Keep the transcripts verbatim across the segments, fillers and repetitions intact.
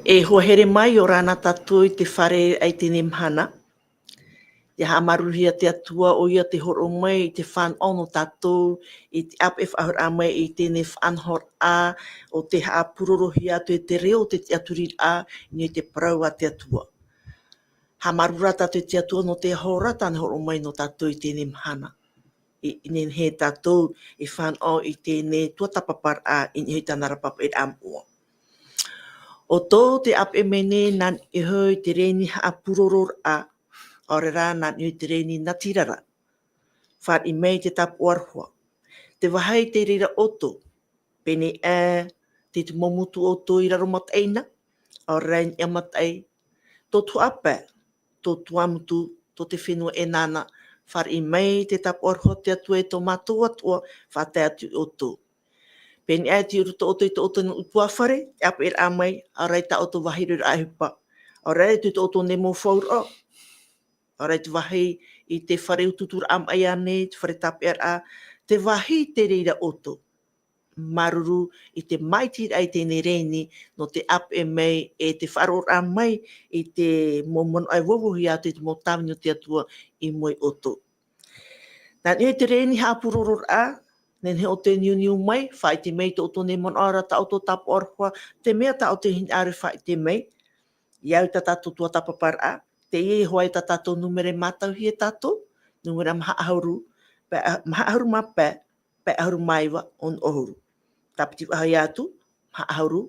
E hoa here mai, ʻia ora na tātou i te fārereiraʻa i teie mahana. ʻIa haʻamāuruuruhia te Atua, ʻoia tē hōroʻa mai i te fānaʻo nō tātou i te ʻāpeʻe faʻahouraʻa mai i teie faʻanahoraʻa ʻo tē haʻapurorohia atu e te reo o te tiʻaturiraʻa i niʻa i te parau a te Atua. Haʻamāuruuru tātou i te Atua nō te hora tāna hōroʻa mai nō tātou i teie mahana. I, i nehenehe tātou e fānaʻo i teie tuatāpaparaʻa i niʻa i tāna ra papaʻiraʻa moʻa. ʻO tō te ʻāpeʻe mai nei nā niʻa iho i te rēni haʻapurororaʻa, ʻaore rā nā niʻa iho i te rēni natirara. Fāriʻi mai te tāpaʻo aroha. Te vāhi tei reira ʻoutou, pēneiaʻe, te, te mau motu ʻoutou i raro mataʻi na, ʻaore rā i niʻa mataʻi, tō Tuhaʻa pae, tō Tuamotu, tō te fenua ʻEnana, fāriʻi mai te tāpaʻo aroha o te Atua e tō mātou Atua, faʻatae atu ia ʻoutou. Pēneiaʻe tei roto ʻoutou i tō ʻoutou nūnaʻa utuāfare, te ʻāpeʻeraʻa mai, ʻaore rā i tā ʻoutou vāhi roiraʻa ʻohipa, ʻaore rā i tō ʻoutou nei mau fauraʻo, ʻaore rā i te vāhi i te fare utuuturaʻa maʻi ānei, te fare tāpeʻaraʻa, te vāhi tei reira ʻoutou. Māuruuru i te māʻitiraʻa i teie rēni, nō te ʻāpeʻe mai e te faʻaroʻoraʻa mai i te mau manaʻo e vauvauhia atu i te mau tāvini o te Atua i mua ia ʻoutou. Nā niʻa i te rēni haʻapurororaʻa, nehenehe ʻoutou e niuniu mai, faʻaʻite mai i tō ʻoutou nei manaʻo, ʻaore rā tā ʻoutou tāpaʻo aroha, te mea tā ʻoutou e hinaʻaro e faʻaʻite mai, ʻia au i tā tātou tuatāpaparaʻa, teie hoʻi tā tātou nūmera e mātauhia e tātou, nūmera maha ʻahuru, pae, maha ʻahuru mā pae, pae ʻahuru mā iva, ono ʻahuru. Tāpiti faʻahou atu, maha ʻahuru,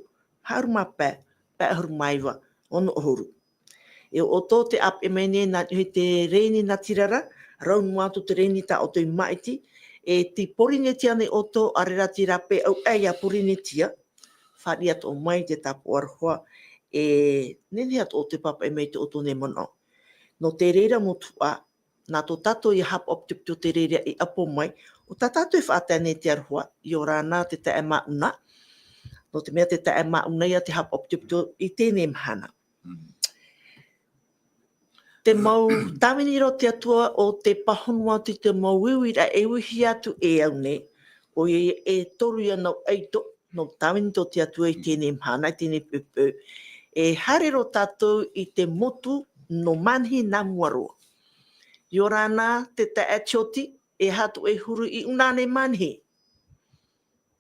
maha ʻahuru mā pae, pae ʻahuru mā iva, ono ʻahuru. E ʻo tō te ʻāpeʻe mai nei nā niʻa i te rēni natirara, rau noa atu te rēni tā ʻoutou i māʻiti, e tei Pōrīnetia nei ʻoutou, ʻaore rā te rāpae ʻauaʻe ia Pōrīnetia, fāriʻi atoʻa mai te tāpaʻo aroha, e nehenehe atoʻa ʻoutou e pāpaʻi mai i tō ʻoutou nei manaʻo. Nō te reira mau tuhaʻa, nā tō tātou ia haʻapaʻo pitopito te reira i ʻapo mai, ʻo tā tātou e faʻatae nei te aroha, ʻia ora na te taeaʻe Mauna. Nō te mea te taeaʻe Mauna ia tē haʻapaʻo pitopito i teie mahana. Mm. Te mau tāvini ra o te Atua ʻo tē pāhono atu i te mau uiuiraʻa e uihia atu e au nei, ʻoia e toru ia nau ʻaito, nau tāvini tō te Atua i teie mahana, i teie poʻipoʻi. E haere roa tātou i te motu nō Manihi nā mua roa. ʻIa ora na te taeaʻe Tioti, e aha atu e huru i ʻō nei Manihi.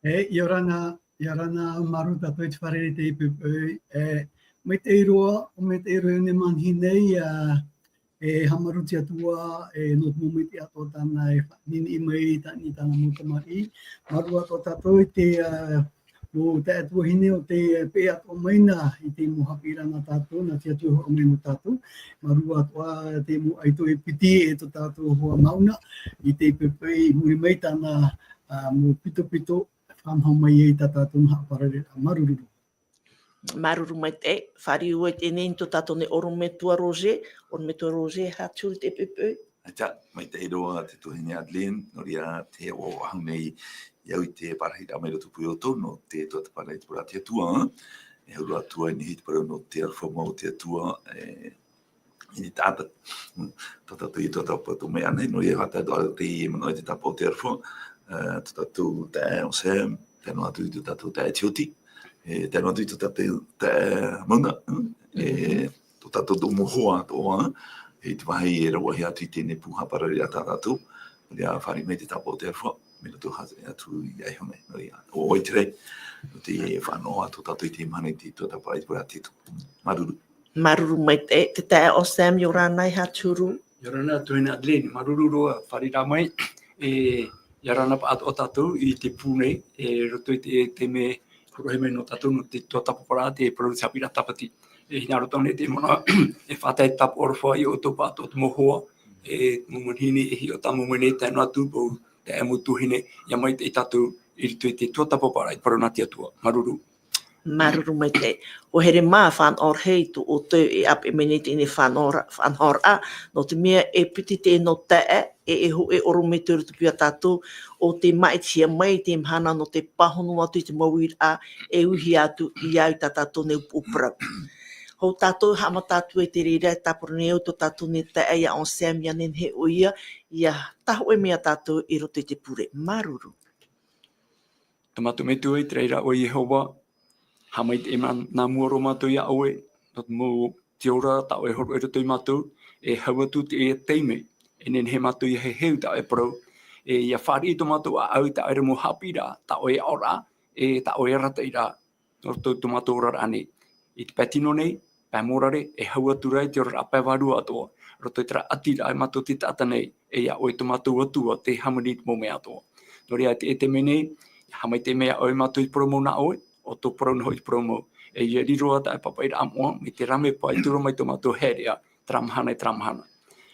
E, ʻia ora na, ʻia ora na, māuruuru tātou i te fārereiraʻa i teie poʻipoʻi, e, maitaʻi roa, ʻo maitaʻi roa nei Manihi nei, ā, e haʻamāuruuru i te Atua, e, nō te mau maitaʻi atoʻa tāna e faʻaniniʻi mai i tāna, i tāna mau tamariʻi. Māuruuru atoʻa tātou i te, ā, mau taeaʻe tuahine ʻo tē peʻe atoʻa mai na i te mau haʻapiʻiraʻa nā tātou, nā te Atua e hōroʻa mai nō tātou. Māuruuru atoʻa te mau ʻaito e piti e tō tātou hoa Mauna, i teie poʻipoʻi i muri mai i tāna, ā, mau pitopito, faʻanaho mai ai i tā tātou mau haʻaparareraʻa. Māuruuru. Māuruuru maitaʻi, fāriʻi ā i teie nei i tō tātou nei ʻorometua Roger, ʻorometua Roger, e aha atu i teie poʻipoʻi. ʻAita, maitaʻi roa te tuahine Adeline, nō reira tē ʻoaʻoa nei au i te parahiraʻa mai roto i te pū ʻoutou, nō te tuatāpaparaʻa i te parau a te Atua, e huru atu ai nei te parau nō te aroha mau o te Atua, e, i te taʻata. Mm, tā tātou i tō tātou pātō mai ānei, nō reira e faʻatae atoʻa te manaʻo i te tāpaʻo o te aroha, e, tō tātou taeaʻe ʻo Sam, tae noa atu i tō tātou taeaʻe Tioti, e, tae noa atu i tō tātou taeaʻe Mauna, mm, e, tō tātou tumu hoa atoʻa, e, i te vāhi e rauhia atu i teie pū haʻaparareraʻa tā tātou, nō reira fāriʻi mai te tāpaʻo o te aroha, mai roto atu ia iho nei, nō reira, ʻo ʻoe te rahi, nō te faʻanaho atu tātou i teie mahana i te tuatāpaparaʻa i te parau a te Atua. Māuruuru. Māuruuru maitaʻi, te taeaʻe ʻo Sam, ʻia ora na, e aha atu? ʻIa ora na, tuahine Adeline, māuruuru roa, fāriʻiraʻa mai, e, ʻia ora na paʻatoʻa tātou i te pū nei, e, roto i te, te mea hōroʻahia mai nō tātou, nō te tuatāpaparaʻa, te parau haʻapiʻiraʻa Tāpati. E, hinaʻaro atoʻa nei te manaʻo, e faʻatae tāpaʻo aroha ia ʻoutou paʻatoʻa te mau hoa, e, mau manihini, e hiʻo tāmau mai nei, tae noa atu, mau taeaʻe, mau tuahine, ʻia maitaʻi tātou i roto i te tuatāpaparaʻa i te parau nā te Atua. Māuruuru. Māuruuru maitaʻi. ʻUa haere mā, faʻanahoraʻa i tō ʻoutou e ʻāpeʻe mai nei i teie faʻanahoraʻa, faʻanahoraʻa, nō te mea e piti teie nō taeaʻe, e, e hōʻē ʻorometua i roto i te pū ia tātou, ʻo tē māʻitihia mai i teie mahana nō te pāhono atu i te mau uiraʻa e uihia atu ia au i tā tātou nei upoʻo parau. Hou tātou haʻamata atu i te reira, e tāparu nei au tō tātou nei taeaʻe ia Sam, ʻia nehenehe ʻoia ʻia tāhōʻē mai ia tātou i roto i te pure. Māuruuru. Tā mātou Metua i te raʻi ra ʻo Iehova, Haʻamaitaʻi mā-, nā mua roa mātou iā ʻoe, nō te mau tiʻaturiraʻa tā ʻoe e hōroʻa i roto ia mātou, e hau atu teie taime, e nehenehe mātou ʻia heheu tā ʻoe e parau, e ʻia fāriʻi tō mātou ʻāʻau i tā ʻoe mau haʻapiʻiraʻa, tā ʻoe aʻoraʻa, e tā ʻoe arataʻiraʻa, nō roto i tō mātou oraraʻa nei. I te pae tino nei, pae mōrare, e hau atu ra i te oraraʻa pae vārua atoʻa, roto i terā ʻatiraʻa e mātou te taʻata nei, e iā ʻoe tō mātou Atua, tē hāmani i te mau mea atoʻa. Nō reira, i teie taime nei, haʻamaitaʻi mai ʻoe iā mātou i te parau mau nā ʻoe, ʻo tō parau noa hoʻi te parau mau. E ʻia riro ā tā ʻoe pāpaʻiraʻa moʻa, mai te rāmepa i tua mai tō mātou haereʻa, terā mahana i terā mahana.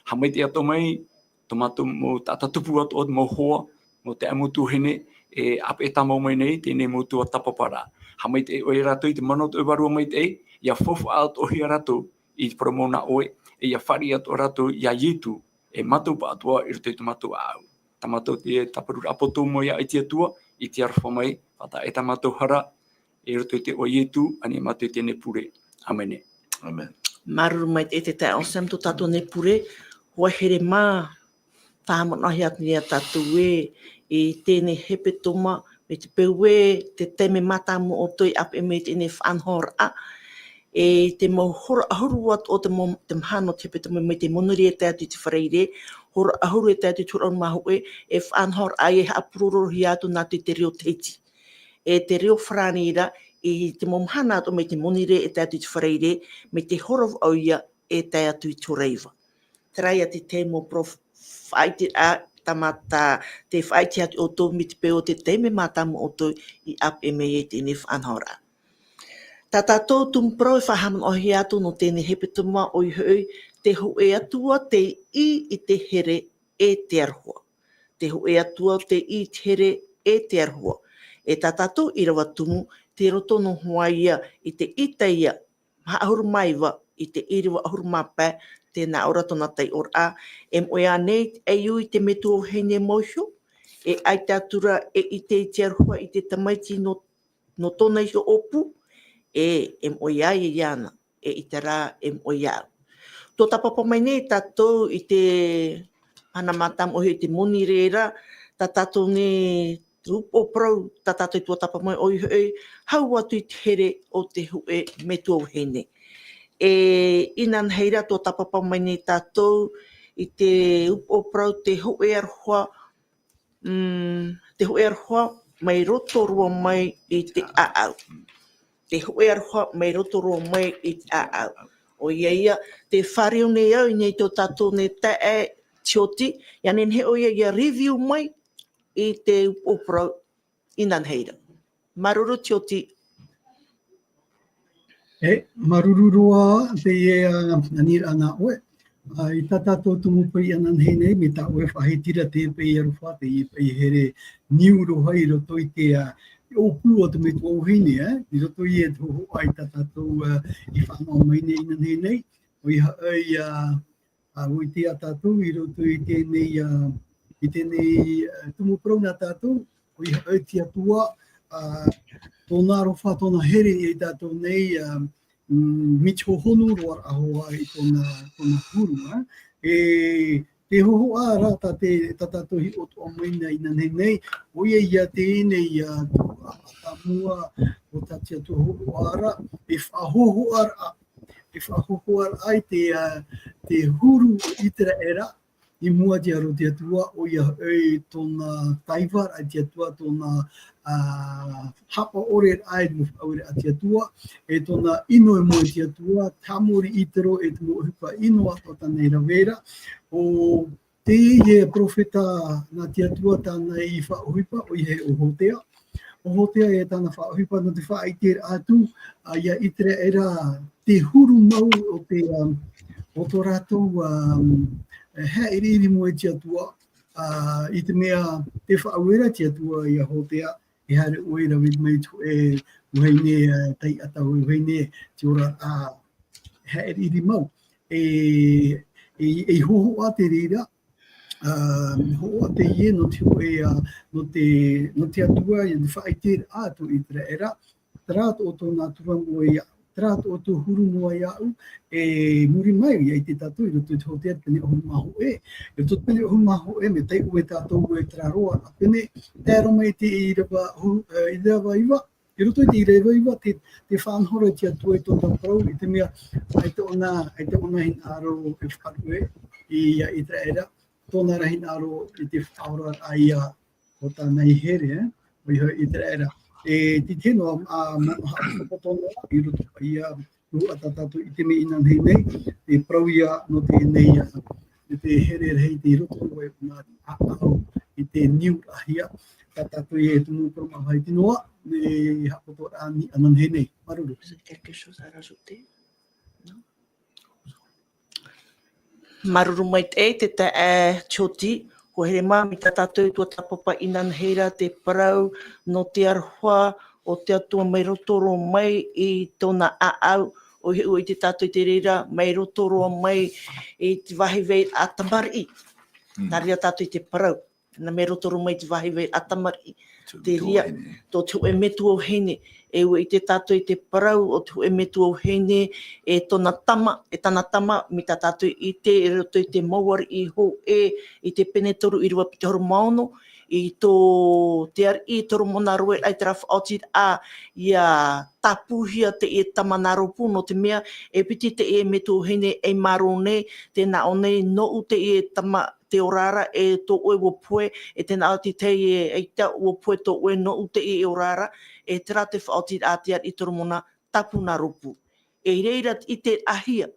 Haʻamaitaʻi atoʻa mai, tō mātou mau taʻata tupu atoʻa, mau hoa, mau taeaʻe, mau tuahine, e ʻāpeʻe tāmau mai nei, teie nei mau tuatāpaparaʻa. Haʻamaitaʻi ʻoe iā rātou i te mana o tō ʻoe Vārua Maitaʻi, ʻia faufaʻa atoʻahia rātou i te parau mau nā ʻoe, e ʻia fāriʻi atoʻa rātou iā Ietu, e mātou pāʻatoʻa i roto i tō mātou ʻāʻau. Tā mātou te tāpururaʻa poto mau iā ʻoe te Atua, i te aroha mai, faʻatae tā mātou hara, i roto i te iʻoa o Ietu, ʻoia nei mātou i teie nei pure. ʻĀmene. ʻĀmene. Māuruuru maitaʻi te taeaʻe Sam tō tātou nei pure, hoa here mā, faʻahaʻamanaʻohia atu nei iā tātou ē, i teie nei hepetoma, mai te peu ē, te taime mātāmua ʻoutou i ʻāpeʻe mai i teie nei faʻanahoraʻa, e te mau hora ʻahuru atu o te mau, te mahana o te hepetoma mai te Monirē e tae atu i te Farairē, hora ʻahuru e tae atu i te hora ʻahuru mā hōʻē, e faʻanahoraʻa ia e haʻapurorohia atu nā te, te reo Tahiti. E te reo Farāni ra, i te mau mahana atoʻa mai te Monirē e tae atu i te Farairē, mai te hora vaʻu ia e tae atu i te hora iva. Terā ia te tahi mau parau faʻaʻiteraʻa, tāmata, tē faʻaʻite atu ʻoutou mai te peu ʻo te taime mātāmua ʻoutou i ʻāpeʻe mai ai i teie nei faʻanahoraʻa. Tā tātou tumu parau e faʻahaʻamanaʻohia atu nō teie nei hepetoma ʻoia hoʻi, te hōʻē Atua tei ʻī i te here e te aroha. Te hōʻē Atua tei ʻī i te here e te aroha. E tā tātou ʻīrava tumu, tei roto noa hoʻi ia i te ʻītaia maha ʻahuru mā iva i te ʻīrava ʻahuru mā pae, tē nā ʻō ra tōna taiʻoraʻa, e moʻe ānei te ʻaiū i te metua vahine mau iho, e ʻaita atu ra e ʻite i te aroha i te tamaiti nō, nō tōna iho ʻōpū, e, e moʻe ia iāna, e ʻaita rā e moʻe iāʻu. Tuatāpapa mai nei tātou i te mahana mātāmua ʻoia hoʻi te Monirē ra, tā tātou nei upoʻo parau, tā tātou i tuatāpapa mai ʻoia hoʻi, hau atu i te here o te hōʻē metua vahine. E inanahi ra tuatāpapa mai nei tātou i te upoʻo parau te hōʻē aroha, mm, te hōʻē aroha mai roto roa mai i te ʻāʻau. Te hōʻē aroha mai roto roa mai i te ʻāʻau. ʻOia ia, tē fāriu nei au i niʻa i tō tātou nei taeaʻe Tioti, ʻia nehenehe ʻoia ʻia review mai i te upoʻo parau inanahi ra. Māuruuru Tioti. E, māuruuru roa teie, ā, aniraʻa nā ʻoe. Ā, i tā tātou tumu pae inanahi nei, mai tā ʻoe faʻahiti ra te pae aroha, te pae here niu roa i roto i te, ā, ʻōpū o te metua vahine, ē? I roto ia i te hōhoʻa tā tātou, ā, i faʻanaho mai nei inanahi nei. ʻOia hoʻi, ā, ā, ʻua ʻite tātou i roto i teie nei, ā, i teie nei, ā, tumu parau nā tātou, ʻoia hoʻi te Atua, ā, tōna aroha, tōna here ia tātou nei, ā, mm, mea hohonu roa rahi hoʻi tōna, tōna huru, ā. E te hōhoʻa ra tā te, tā tātou i hiʻo atoʻa mai nei inanahi nei, ʻoia ia teie nei, ā, tuhaʻa mātāmua o tā te Atua hōhoʻa ra, e faʻahōhoʻaraʻa, e faʻahōhoʻaraʻa i te, ā, te huru o ʻĪteraʻera, i mua i te aro o te Atua, ʻoia hoʻi tōna taivaraʻa i te Atua, tōna, ā, haʻapaʻoreraʻa i te mau faʻaueraʻa a te Atua, e tōna ʻino i mua i te Atua, te haʻamori ʻĪtero, e te mau ʻohipa ʻino atoʻa tāna i rave ra. ʻO teie perofeta nā te Atua tāna i faʻaʻohipa, ʻoia hoʻi ʻo Hotea. ʻO Hotea e tāna faʻaʻohipa nō te faʻaʻiteraʻa atu, ā, ia ʻĪteraʻera te huru mau o te, ā, o tō rātou, ā, haʻairiiri i mua i te Atua, ā, i te mea tē faʻauera te Atua ia Hotea, e haere ʻoe e rave mai i te hōʻē vahine, ā, taiʻata, hōʻē vahine, te oraraʻa, ā, haʻairiiri mau. E, e, e hōhoʻa te reira, ā, hōhoʻa teie nō te hōʻē, ā, nō te, nō te Atua, i te faʻaʻiteraʻa atu i ʻĪteraʻera, terā atoʻa tōna atura noa iāʻu, terā atoʻa tō huru noa iāʻu, e muri mai, ʻia ʻite tātou i roto i te Hotea te pene ʻahuru mā hōʻē, i roto i te pene ʻahuru mā hōʻē, mea taiʻo mai tātou e terā roa, ā, pene, tae roa mai i te ʻīrava ʻahu-, ā, ʻīrava iva, I roto i te ʻīrava iva, te, te faʻanahoraʻa te Atua i tōna parau, i te mea, ʻaita ʻōna, ʻaita ʻōna hinaʻaro e faʻaruʻe, ia ʻĪteraʻera, tōna rā hinaʻaro i te faʻaoraraʻa ia o tāna i here, ʻoia hoʻi ʻĪteraʻera. E, te tahi noa, ā, manaʻo haʻapotopoto noa, i roto ia, ʻua tā tātou i te mea inanahi nei, te parau ia nō teie nei, ā, i te here rahi i roto i ʻōna ʻāʻau, i te niuraʻahia, tā tātou e tumu parau maha i te noa, e haʻapotopoto ʻānei, inanahi nei, māuruuru. Vous avez quelque chose à rajouter ? Non ? Māuruuru maitaʻi te taeaʻe Tioti, ʻua here mā, mai tā tātou tuatāpapa inanahi ra te parau nō te aroha o te Atua mai roto roa mai i tōna ʻāʻau, ʻoia hoʻi ʻua ʻite tātou i te reira, mai roto roa mai i te vāhi vai a tamariʻi. Mm. Nā reira tātou i te parau. Nā mai roto roa mai te vāhi vai a tamariʻi. Tō te reira, tō te hōʻē metua vahine. E ʻua ʻite tātou i te parau o te hōʻē metua vahine, e tōna tama, e tāna tama, mai tā tātou i ʻite, i roto i te mau ariʻi hōʻē, i te pene toru ʻīrava piti ʻahuru mā ono, i tō te ariʻi Toromona roa, i terā faʻaotiraʻa, ʻia tāpūhia teie tama nā rōpū, nō te mea, e piti teie metua vahine ei mārō nei, tē nā ʻō nei, nōʻu teie tama, te ora ra, e tō ʻoe ʻua pohe, e tē nā ʻō te tahi ē, ʻaita ʻua pohe tō ʻoe, nōʻu teie e ora ra, e terā te faʻaotiraʻa a te ariʻi Toromona, tāpū nā rōpū. E i reira te ʻiteraʻahia,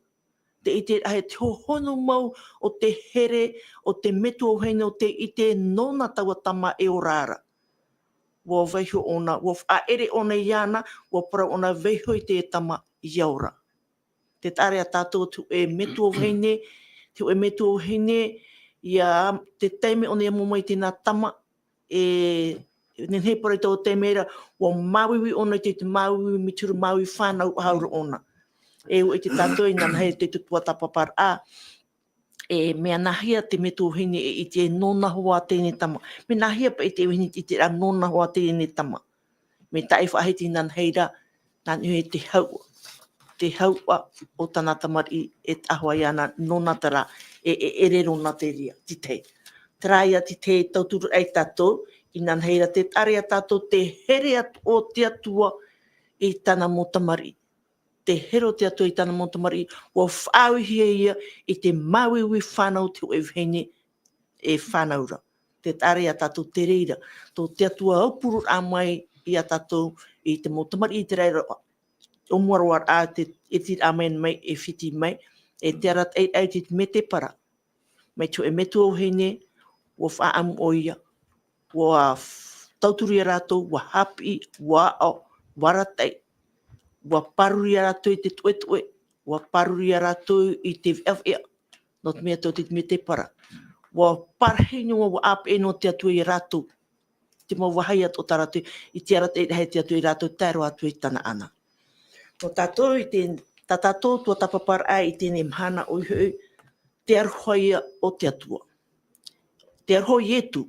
te ʻiteraʻahia, te hohonu mau o te here o te metua vahine, ʻo tē ʻite nōna taua tama e ora ra. ʻUa vaiiho ʻōna, ʻua faʻaʻere ʻōna iāna, ʻua parau ʻōna, vaiiho i te tama ʻia ora. Tē taʻa ra ia tātou te hōʻē metua vahine, te hōʻē metua vahine, ia te taime ʻōna ʻia moʻe mai tēnā tama, e, nehenehe parau i taua taime ra, ʻua māuiui ʻōna i te, te māuiui, mai te huru māuiui fānau ʻahuru ʻōna. E ʻua ʻite tātou inanahi te tuatāpaparaʻa, e mea nāhea te metua vahine e ʻite nōna hoʻi teie nei tama. Mea nāhea paʻi te vahine e ʻite ra nōna hoʻi teie nei tama. Mea taʻa faʻahiti inanahi ra, nā niʻa i te hauʻa. Te hauʻa o tāna tamariʻi e taʻa hoʻi iāna nōna terā, e, e, e ʻere nōna te reira, te tahi. Terā ia te tahi tauturu ai tātou, inanahi ra tē taʻa ra ia tātou te here atu o te Atua i tāna mau tamariʻi. Te here o te Atua i tāna mau tamariʻi, ʻua faʻaauhia ia i te māuiui fānau te hōʻē vahine e fānau ra. Tē taʻa ra ia tātou te reira, tō te Atua aupururaʻa mai ia tātou i te mau tamariʻi Iteraera, ʻōmuaraʻa te ʻiteraʻa mai, mai e fiti mai, e te arataʻi ai te metepara. Mai te hōʻē metua vahine, ʻua faʻaʻamu ʻoia, ʻua f-, tauturu ia rātou, ʻua haʻapiʻi, ʻua aʻo, ʻua arataʻi, ʻua pāruru ia rātou i te toʻetoʻe, ʻua pāruru ia rātou i te veʻaveʻa, nō te mea tō te metepara. ʻUa parahi noa, ʻua ʻāpeʻe noa te Atua ia rātou. Te mau vāhi atoʻa tā rātou, i te arataʻi rahi te Atua ia rātou, tae roa atu i tāna ʻana. Nō tātou i te, tā tātou tuatāpaparaʻa i teie nei mahana ʻoia hoʻi, te aroha ia o te Atua. Te aroha o Ietu.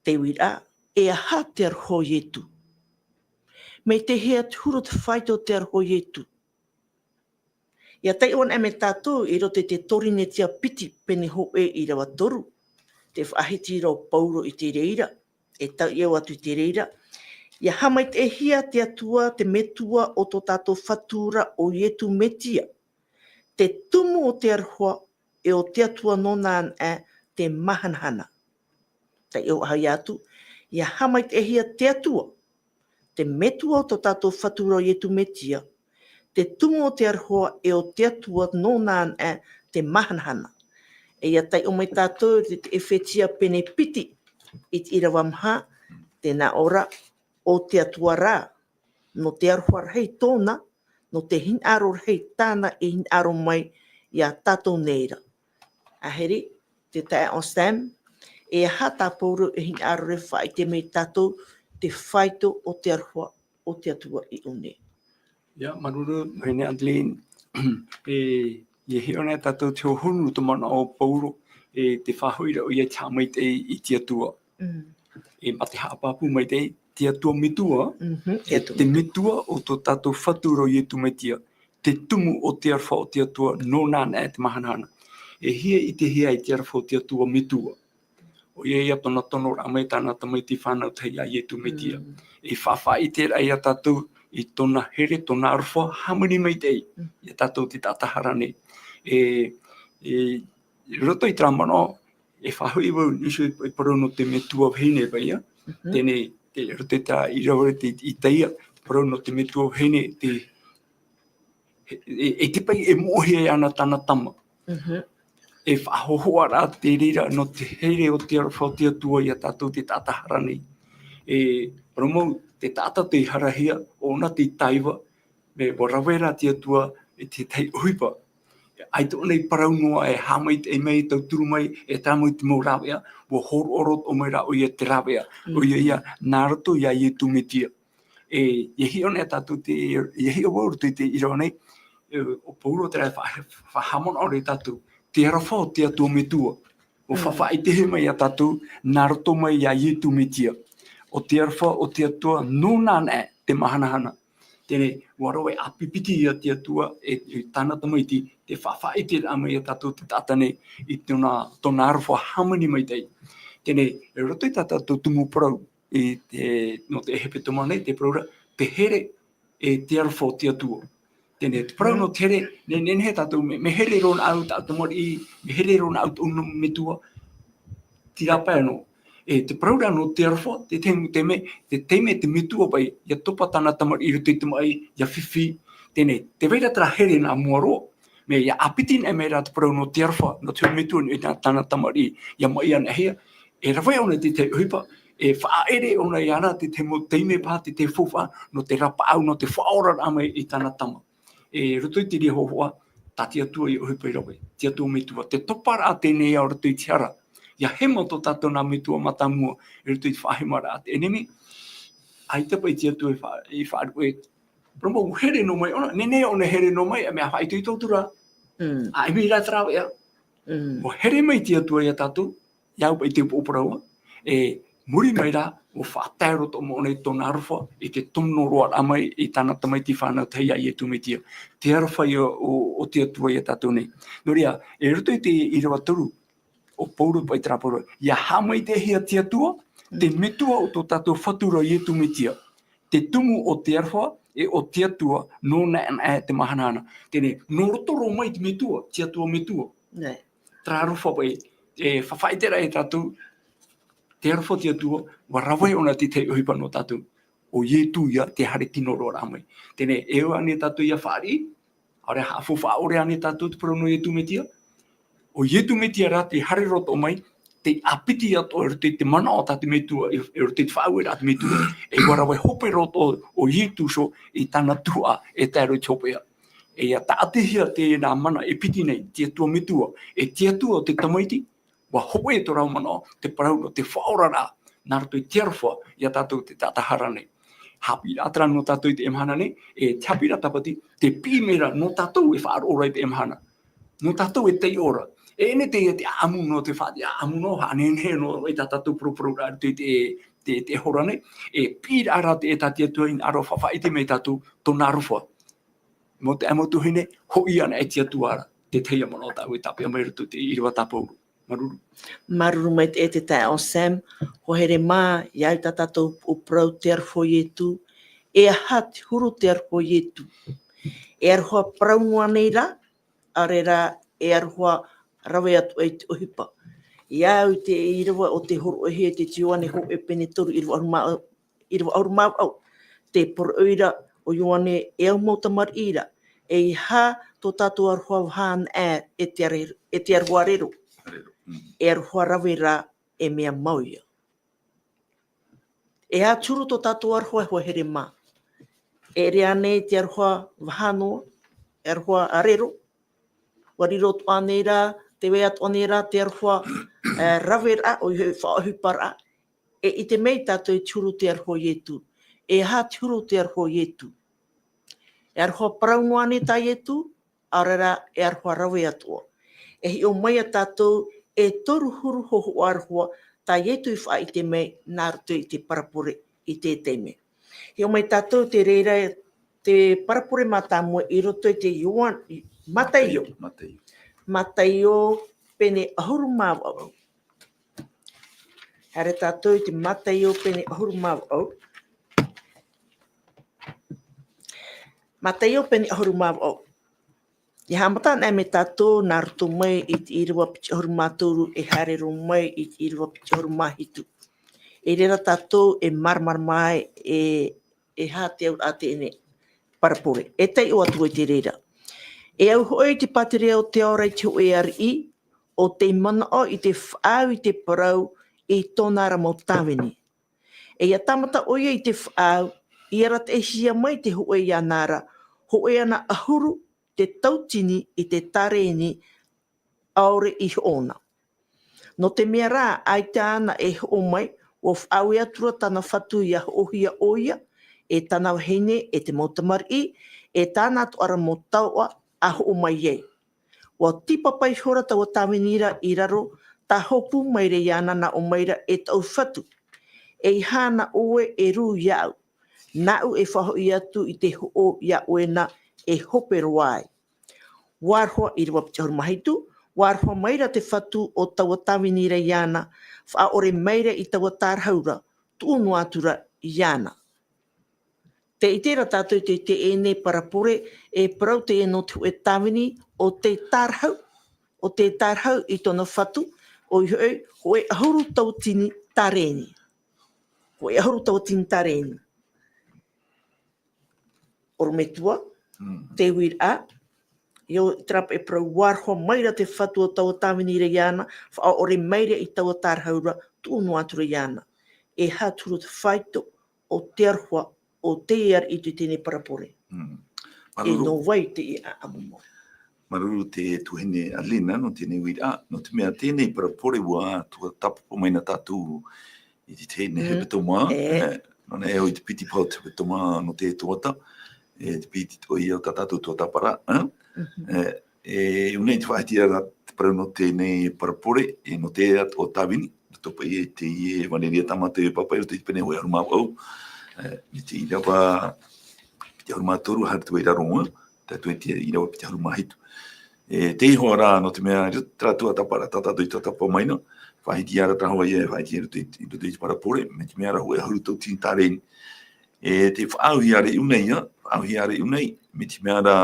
Te uiraʻa, e aha te aroha o Ietu? Mai te hea te huru te faito o te aroha o Ietu? ʻIa taiʻo anaʻe mai tātou i roto i te Torinetia piti pene hōʻē ʻīrava toru, tē faʻahiti ra ʻo Paulo i te reira, e taiʻo atu i te reira, ʻia haʻamaitaʻihia te Atua, te Metua o tō tātou Fatu ra ʻo Ietu Metia, te tumu o te aroha, e ʻo te Atua nōna anaʻe te māhanahana. Taiʻo faʻahou atu, ʻia haʻamaitaʻihia te Atua, te Metua o tō tātou Fatu ra ʻo Ietu Metia, te tumu o te aroha, e ʻo te Atua nōna anaʻe te māhanahana. E ʻia taiʻo mai tātou i te Efetia pene piti, i te ʻīrava maha, tē nā ʻō ra, ʻo te Atua rā, nō te aroha rahi tōna, nō te hinaʻaro rahi tāna i hinaʻaro mai iā tātou nei ra. Ahiri, te taeaʻe Sam, e aha tā Paulo e hinaʻaro ra e faʻaʻite mai iā tātou te faito o te aroha o te Atua i ʻō nei. ʻIa, māuruuru, vahine Adeline. E, ʻia hiʻo nei tātou te hohonu o te manaʻo o Paulo, e, te faʻahoʻiraʻa ʻoia i te haʻamaitaʻi i te Atua. Mm. E, mā te haʻapāpū maitaʻi, te Atua Metua, Mhm, te e Atua te Metua. Metua o tō tātou Fatu ra ʻo Ietu Metia, te tumu o te aroha o te Atua, nōna anaʻe te māhanahana. E hia i te hea i te aroha o te Atua Metua? ʻoia ia tōna tonoraʻa mai tāna tamaiti fānau tahi iā Ietu Metia. Mm. E faʻaʻite ra ia tātou i tōna here, tōna aroha, hāmani maitaʻi, mm, ia tātou te taʻata hara nei. E, e, i roto i terā manaʻo, e faʻahoʻi vau, nō te, e parau nō te metua vahine paʻi ia. Mhm. Teie, te, roto i tā ʻīrava te, i teie, te parau nō te metua vahine, te, e, e, e te paʻi, e moʻehia ana tāna tama. Mhm. E faʻahōhoʻa rā te reira nō te here o te aroha o te Atua iā tātou te taʻata hara nei. E, parau mau, te taʻata tei harahia, ʻo ʻōna tei taiva, mea ʻua rave ra te Atua i te tahi ʻohipa. ʻAita ʻōna i parau noa, e haʻamaitaʻi mai, e tauturu mai, e tae mai te mau rāveʻa, ʻua hōroʻa roa mai ra ʻoia te rāveʻa, mm, ʻoia ia, nā roto iā Ietu Metia. E, ʻia hiʻo nei tātou te, ʻia hiʻo vau roto i te ʻīrava nei, e, ʻo Pauro terā e fa-, faʻahaʻamanaʻo ra ia tātou, te aroha o te Atua Metua. ʻUa, mm, faʻaʻitehia mai iā tātou, nā roto mai iā Ietu Metia. ʻO te aroha o te Atua, nōna anaʻe te mahanahana. Teie, ʻua rave ʻāpipiti ia te Atua, e, e tāna tamaiti, te faʻaʻiteraʻa mai iā tātou te taʻata nei, i tōna, tōna aroha hāmani maitaʻi. Teie, i roto i tā tātou tumu parau, i te, nō te hepetoma nei, te parau ra, te here, e te aroha o te Atua. Teie, te parau nō te here, ne, nehenehe tātou, mea, mea here roa ʻāu tāʻu tamariʻi, mea here roa ʻāu tāʻu metua, terā paʻi noa. E te parau ra nō te aroha, te taime, te me-, te taime te metua paʻi, ʻia topa tāna tamariʻi i roto i te maʻi, ʻia fifi, teie, tē vai ra terā here nā mua roa. Mea ʻia ʻāpiti anaʻe mai ra te parau nō te aroha, nō te metua i tā-, tāna tamariʻi, ʻia maʻi anaʻe hia, e rave ʻōna i te tahi ʻohipa, e faʻaʻere ʻōna ia ra te tahi mau taime paha, te tahi faufaʻa, nō te rapaʻau, nō te faʻaoraraʻa mai i tāna tama. E roto i te reira hōhoʻa, tā te Atua ia ʻohipa i rave, te Atua Metua, te toparaʻa teie ia roto i te hara, ʻia hema tō tātou nā metua mātāmua, i roto i te faʻahemaraʻa a te ʻenemi, ʻaita paʻi te Atua i fa-, i faʻaruʻe, parau mau, here noa mai ʻōna, nehenehe ʻōna e here noa mai, e mea faʻaitoito atu ra. Mm. ʻA ʻimi ra te rāveʻa. Mm. ʻUa here mai te Atua iā tātou, ʻia au paʻi te upoʻo parau, e muri mai rā, ʻua faʻatae roa atoʻa mai ʻōna i tōna aroha, i te tono roa atoʻa mai, i tāna tamaiti fānau tahi iā Ietu Metia. Te aroha ia o, o te Atua iā tātou nei. Nō reira, i roto i te ʻīrava toru, ʻo Pauro paʻi terā parau, ʻia haʻamaitaʻihia te Atua, te, mm, metua o tō tātou Fatu ra Ietu Metia. Te tumu o te aroha, e o te Atua, nōna anaʻe te mahanahana. Teie, nō roto roa mai te metua, te Atua Metua. Nei. Terā aroha paʻi, e faʻaʻiteraʻa ia tātou, te aroha o te Atua, ʻua rave ʻōna i te tahi ʻohipa nō tātou. ʻO Ietu ia tē haere tino roa atoʻa mai. Teie, e ʻore ānei tātou ʻia fāriʻi, ʻaore haʻafaufaʻa ʻore ānei tātou te parau nō Ietu Metia. ʻO Ietu Metia rā tē haere roa atoʻa mai, tē ʻāpiti atoʻa i roto i te mana o tā te metua, i, i roto i te faʻaueraʻa a te metua. E ʻua rave hope roa atoʻa ʻo Ietu Kiriso i tāna tuhaʻa e tae roa i te hopeʻa. E ʻia tāʻatihia teie nā mana e piti nei, te Atua Metua, e te Atua o te tamaiti, ʻua hōʻē tō rāua manaʻo, te parau nō te faʻaoraraʻa, nā roto i te aroha, iā tātou te taʻata hara nei. Haʻapiʻiraʻa terā nō tātou i teie mahana nei, e te haʻapiʻiraʻa tāpati, te piʻi mai ra nō tātou e faʻaroʻo ra i teie mahana. Nō tātou e taiʻo ra. E ʻere te, te ʻāʻamu noa, te faʻaʻāʻamu noa, faʻanehenehe noa i tā tātou poroporaraʻa i te, te, te, te hora nei. E piʻiraʻa ra te, e tā te Atua i hinaʻaro faʻaʻite mai tātou, tōna aroha. Mau taeaʻe, mau tuahine, hoʻi anaʻe te Atua ra, te tahi manaʻo tāʻu e tāpeʻa mai roto i te ʻīrava tā Pauro. Māuruuru. Māuruuru maitaʻi te taeaʻe Sam, ʻua here mā, ʻia au i tā tātou upoʻo parau te aroha o Ietu, e aha te huru te aroha o Ietu? E aroha parau noa nei ra, ʻaore rā, e aroha rave atu ai te ʻohipa. ʻIa au i te ʻīrava o tē hōroʻahia i te Ioane hōʻē pene toru ʻīrava ʻahuru mā ʻīrava ʻahuru mā vaʻu, te poroʻi ra ʻo Ioane e au mau tamariʻi ra, e aha tō tātou aroha vahā anaʻe e te are-, e te aroha rero. Rero, mm. E aroha rave ra e mea mau ia. E aha te huru tō tātou aroha e ʻua here mā? E ʻere ānei te aroha vahā noa, e aroha rero, ʻua riro atoʻa nei ra, tē vai atoʻa nei ra te aroha, e, raveraʻa, ʻoia hoʻi faʻaʻohiparaʻa, e ʻite mai tātou i te huru te aroha o Ietu. E aha te huru te aroha o Ietu? E aroha parau noa nei tā Ietu, ʻaore rā e aroha rave atoʻa. E hiʻo mai ia tātou e toru huru hōhoʻa aroha tā Ietu i faʻaʻite mai nā roto i te parabole i te taime. Hiʻo mai tātou te reira te parabole mātāmua i roto i te Ioan-, Mataio. Mataio. Mataio pene ʻahuru mā vaʻu. Haere tātou i te Mataio pene ʻahuru mā vaʻu. Mataio pene ʻahuru mā vaʻu. ʻIa haʻamata anaʻe mai tātou nā roto mai i te ʻīrava piti ʻahuru mā toru e haere roa mai i te ʻīrava piti ʻahuru mā hitu. I reira tātou e māramarama ai e, e aha te auraʻa teie nei parabole. E taiʻo atu ai te reira. E au hoʻi te pātireia o te ao ra i te hōʻē ariʻi, ʻo tei manaʻo i te faʻaau i te parau i tōna ra mau tāvini. E ʻia tāmata ʻoia i te faʻaau, i arataʻihia mai te hōʻē iāna ra, hōʻē ana ʻahuru te tautini i te tārēni ʻaore i hoʻo na. Nō te mea rā, ʻaita āna e hoʻo mai, ʻua faʻaue atu ra tāna fatu ʻia hoʻohia ʻoia, e tāna vahine, e te mau tamariʻi, e tāna atoʻa ra mau taoʻa, ʻa hoʻo mai ai. ʻUa tīpapa ihora taua tāvini ra i raro, tāhopu maira iāna nā ʻō maira e taʻu fatu. E aha na ʻoe e rū iāʻu. Nāʻu e faʻahoʻi atu i te hoʻo iā ʻoe na e hope roa ai. Vārua, ʻīrava piti ʻahuru mā hitu, vārua maira te fatu o taua tāvini ra iāna, faʻaʻore maira i taua tārahu ra, tuʻu noa atu ra iāna. Tē ʻite ra tātou i te, teie nei parabole, e parau teie nō te hōʻē tāvini ʻo tē tārahu, ʻo tē tārahu i tōna fatu, ʻoia hoʻi, hōʻē ʻahuru tautini tārēni. Hōʻē ʻahuru tautini tārēni. ʻOrometua, Mm. te uiraʻa, ʻio, terā paʻi e parau, vārua maira te fatu o taua tāvini ra iāna, faʻaʻore maira i taua tārahu ra, tuʻu noa atu ra iāna. E aha te huru faito, ʻo te aroha, ʻo te ariʻi i teie nei parabole. Mm. E Māuruuru. Nō vai teie ʻāʻamu mau. Māuruuru te tuahine Alina, nō teie nei uiraʻa, nō te mea teie nei parabole ʻua tuatāpapa mai na tātou i te teie nei Mm. hepetoma, E. e, nō nei au i te piti pae o te hepetoma nō te tuatāpapa, e, te piti atoʻa ia o tā tātou tuatāpapa ra, e? Mhm. E, e, ʻia ʻō nei te faʻahiti ra te parau nō teie nei parabole, e, nō te atoʻa tāvini, nō te topa i teie ʻevanelia tā mātou e pāpaʻi, nō te pene hōʻē ʻahuru mā vaʻu, e, i te ʻīrava piti ʻahuru mā toru, haere atu i raro, e, tae atu i te ʻīrava piti ʻahuru mā hitu. E, teie hoʻi rā, nō te mea, i roto i terā tuatāpapa ra tā tātou i tuatāpapa mai na, faʻahiti ra terā hoʻi ia, faʻahiti i roto i, i roto i te parabole, mai te mea ra hōʻē ʻahuru tautini tārēni. E, tē faʻaauhia ra i ʻō nei, ā, faʻaauhia ra i ʻō nei, mai te mea ra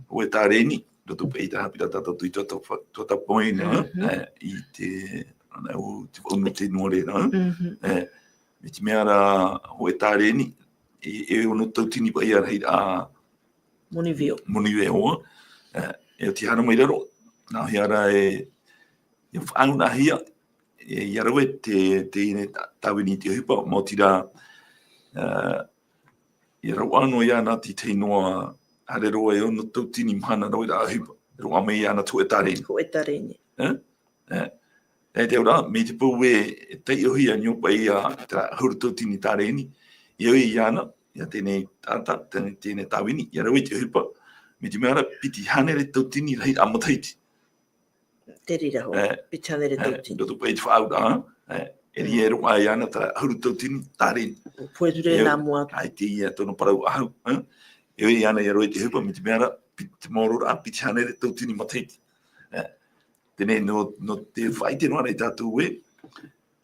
hōʻē tārēni, roto paʻi i te haʻapiʻiraʻa tā tātou i tuatāpapa, tuatāpapa mai na, Mhm. e, i te, ana, ʻo te vaʻu nō te nua reira, Mhm. e, mai te mea ra hōʻē tārēni, e, e ono tautini paʻi ia rahiraʻa Moniveo. Moniveo, e, e oti haere mai i raro, nāhea rā e, e faʻaau nāhea, e, ʻia rave te, teie nei tā-, tāvini i te ʻohipa, maoti rā, e, e roaʻa noa iāna te tahi noa, haere roa e ono tautini mahana rave rā ʻohipa, roaʻa mai iāna te hōʻē tārēni. Hōʻē tārēni. E? E, e te auraʻa, mai te peu e, e taiʻohia noa paʻi ia terā ʻahuru tautini tārēni, ʻia ui iāna, ia teie nei taʻata, teie nei, teie nei tāvini, ʻia rave i te ʻohipa, mai te mea ra, piti hānere tautini rahiraʻa matahiti. Te reira hoʻi, E, piti hānere e, tautini. Roto paʻi i te faʻaauraʻa, e, e Mm. ʻia roaʻa iāna terā ʻahuru tautini tārēni. Pohe atu ra E, nā mua. ʻAita ia tōna parau ʻahu, e? E ui iāna ʻia rave i te ʻohipa, mai te mea ra, pi-, te maororaʻa, piti hānere tautini matahiti. E, Teie nei, nō, nō te faʻaʻite noa ra ia tātou ē,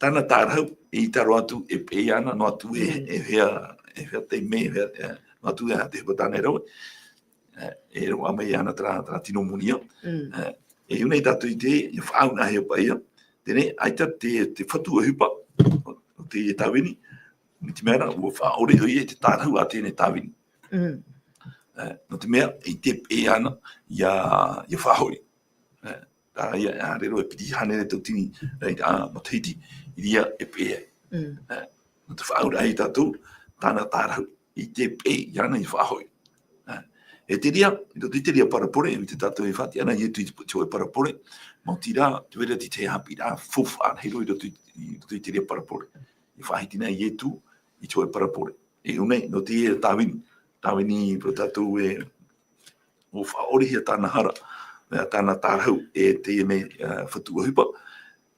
tāna tārahu, e ʻite roa atu, e peʻe iāna, noa atu e, Mm. e hea, e hea taime, e hea, e, noa atu e aha te ʻohipa tāna e rave. E, e roaʻa mai iāna terā, terā tino moni ïa. Mm. E, e ʻō nei tātou i te, e faʻaau nāhea paʻi ïa. Teie nei, ʻaita te, te fatu ʻohipa, o te tāvini, mai te mea ra, ʻua faʻaʻore ʻoia i te tārahu a teie nei tāvini. Mm. E, nō te mea, ʻaita e peʻe iāna, ʻia, ʻia faʻahoʻi. E, tā ïa, ʻaore rā e piti hānere tautini, e, ā, matahiti, i reira e peʻe ai. Mm. E, nō te faʻaauraʻa ia tātou, tāna tārahu, ʻaita e peʻe iāna ʻia faʻahoʻi. E, e te reira, i roto i te reira parabole, e ʻite tātou e faʻatiʻa na Ietu i te, te hōʻē parabole, maoti rā, tē vai ra te tahi haʻapiʻiraʻa faufaʻa rahi roa i roto i, i roto i te reira parabole. E faʻahiti na Ietu i te hōʻē parabole. E ʻō nei, nō te tāvini, tāvini, parau tātou e, ʻua faʻaʻorehia tāna hara, mea tāna tārahu e teie nei, e, fatu ʻohipa.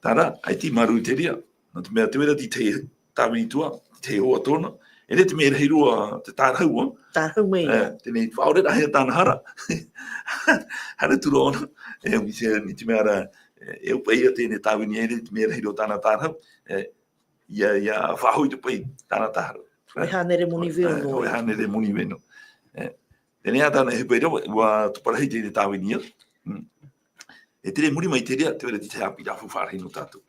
Terā, ʻaita i māuruuru i te reira, nō te mea tē vai ra te tahi tāvini atoʻa, te tahi hoa atoʻa na, e ʻere te mea rahi roa te tārahu, ā. Tārahu mai E, ïa. Teie nei faʻaʻore nāhea tāna hara. Haere atu ra ʻōna, e, mai te, mai te mea ra, e, e ʻo paʻi ïa teie nei tāvini e ʻere te mea rahi roa tāna tārahu, e, ia, ia faʻahoʻi te pae i tāna tāhara. Hōʻē hānere moni veo noa. Hōʻē hānere moni veo noa. E, teie nei tāna e hope ra, ʻua tupu rahi teie tāvini ia. Mm. E tere muri mai te reira, te vai ra te tahi haʻapiʻiraʻa faufaʻa rahi nō tātou.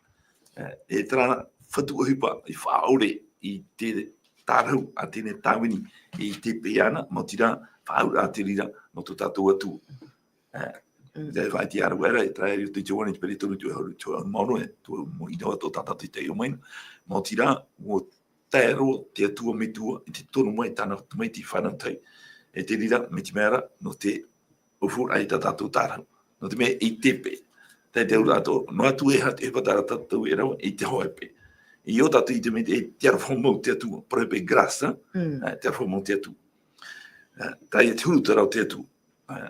E, e terā fatu ʻohipa i faʻaʻore i te tārahu a teie tāvini i tepe iāna, maoti rā, faʻaauraʻa te reira nō tō tātou Atua. E, Mm. te faʻaʻite ā rāua ra, e terā i roto i te Ioane, te pene toru, te toru mā ono, e, tō mau ʻīrava tō tātou i taiʻo mai na. Maoti rā, ʻua tae roa te Atua Metua i te tono mai tāna tamaiti fānau tahi. E te reira, mai te mea ra, nō te ʻaufuraʻa i tā tātou tārahu. Nō te mea i tepe. Tae te auraʻa atoʻa, noa atu e aha te ʻohipa tā tātou e rave, i te hoʻe pae. I ō tātou i te mea e te aroha mau te Atua, parau paʻi grâce, Mm. e, te aroha mau te Atua. E, tae te huru terā o te Atua. E,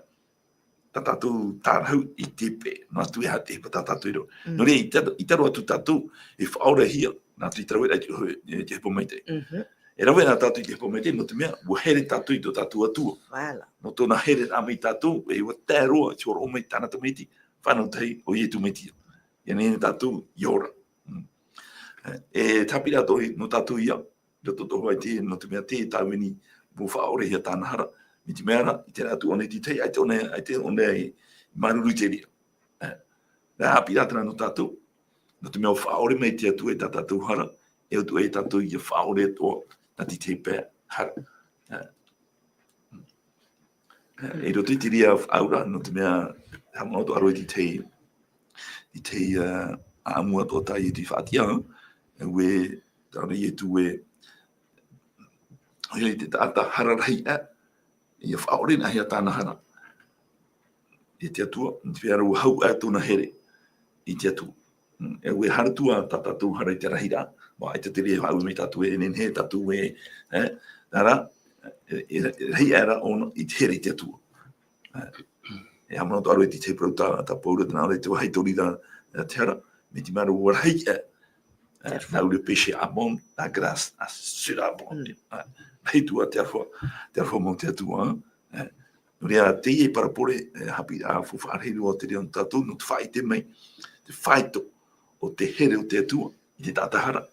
tā tātou tārahu i tepe, noa atu e aha te ʻohipa tā tātou e rave. Mm. Nō reira, i taro, i taro atu tātou, e faʻaorehia, nā te taraveraʻa i te, i te ʻohipa maitaʻi. Mhm. E rave na tātou i te ʻohipa maitaʻi, nō te mea, ʻua here tātou i tō tātou Atua. Voilà. Nō tōna hereraʻa mai tātou, e ʻua tae roa, i te hōroʻa mai tāna tamaiti fānau tahi, ʻo Ietu Metia. Ia nehenehe tātou i ora. Mm. E, e te haʻapiʻiraʻa atoʻa nō tātou ia, i roto atoʻa i te, nō te mea te tāvini, ʻua faʻaʻorehia tāna hara, mai te mea ra, i terā atu ʻōna i te tahi, ʻaita ʻōna, ʻaita ʻōna i māuruuru i te reira. E, nā haʻapiʻiraʻa terā nō tātou, nō te mea ʻua faʻaʻore mai te Atua i tā tātou hara, e ʻua tuʻu ai tātou ia faʻaʻore atoʻa, nā te tahi pae hara. E, e, i roto i te reira faʻaauraʻa, nō te mea, haʻamanaʻo atoʻa roa i te tahi, i te tahi, e, ʻāʻamu atoʻa tā Ietu i faʻatiʻa, e, ʻua, tā Ietu ē, ʻoia i te taʻata hara rahi aʻe, ia faʻaʻore na hia tāna hara. I te Atua, i te mea ra ʻua hau aʻe tōna here i te Atua. Mm, e ʻua haere atu ā tā tātou hara i te rahiraʻa, ʻua ʻaita te reira e faʻaue mai tātou e nehenehe tātou e, e, nā reira, e, e, e rahi aʻe rā ʻōna i te here i te Atua. E, e haʻamanaʻo atoʻa roa i te tahi parau tā, tā Pauro, tē nā ʻō ra te vāhi i te reira, e, te hara, mai te mea ra ʻua rahi aʻe, e, là où le péché abonde, la grâce surabonde. Mm. E, rahi atu ā te aroha, te aroha mau te Atua, e, nō reira, teie parabole, e, haʻapiʻiraʻa faufaʻa rahi roa te reira nō tātou, nō te faʻaʻite mai, te faito o te here o te Atua, i te taʻata hara.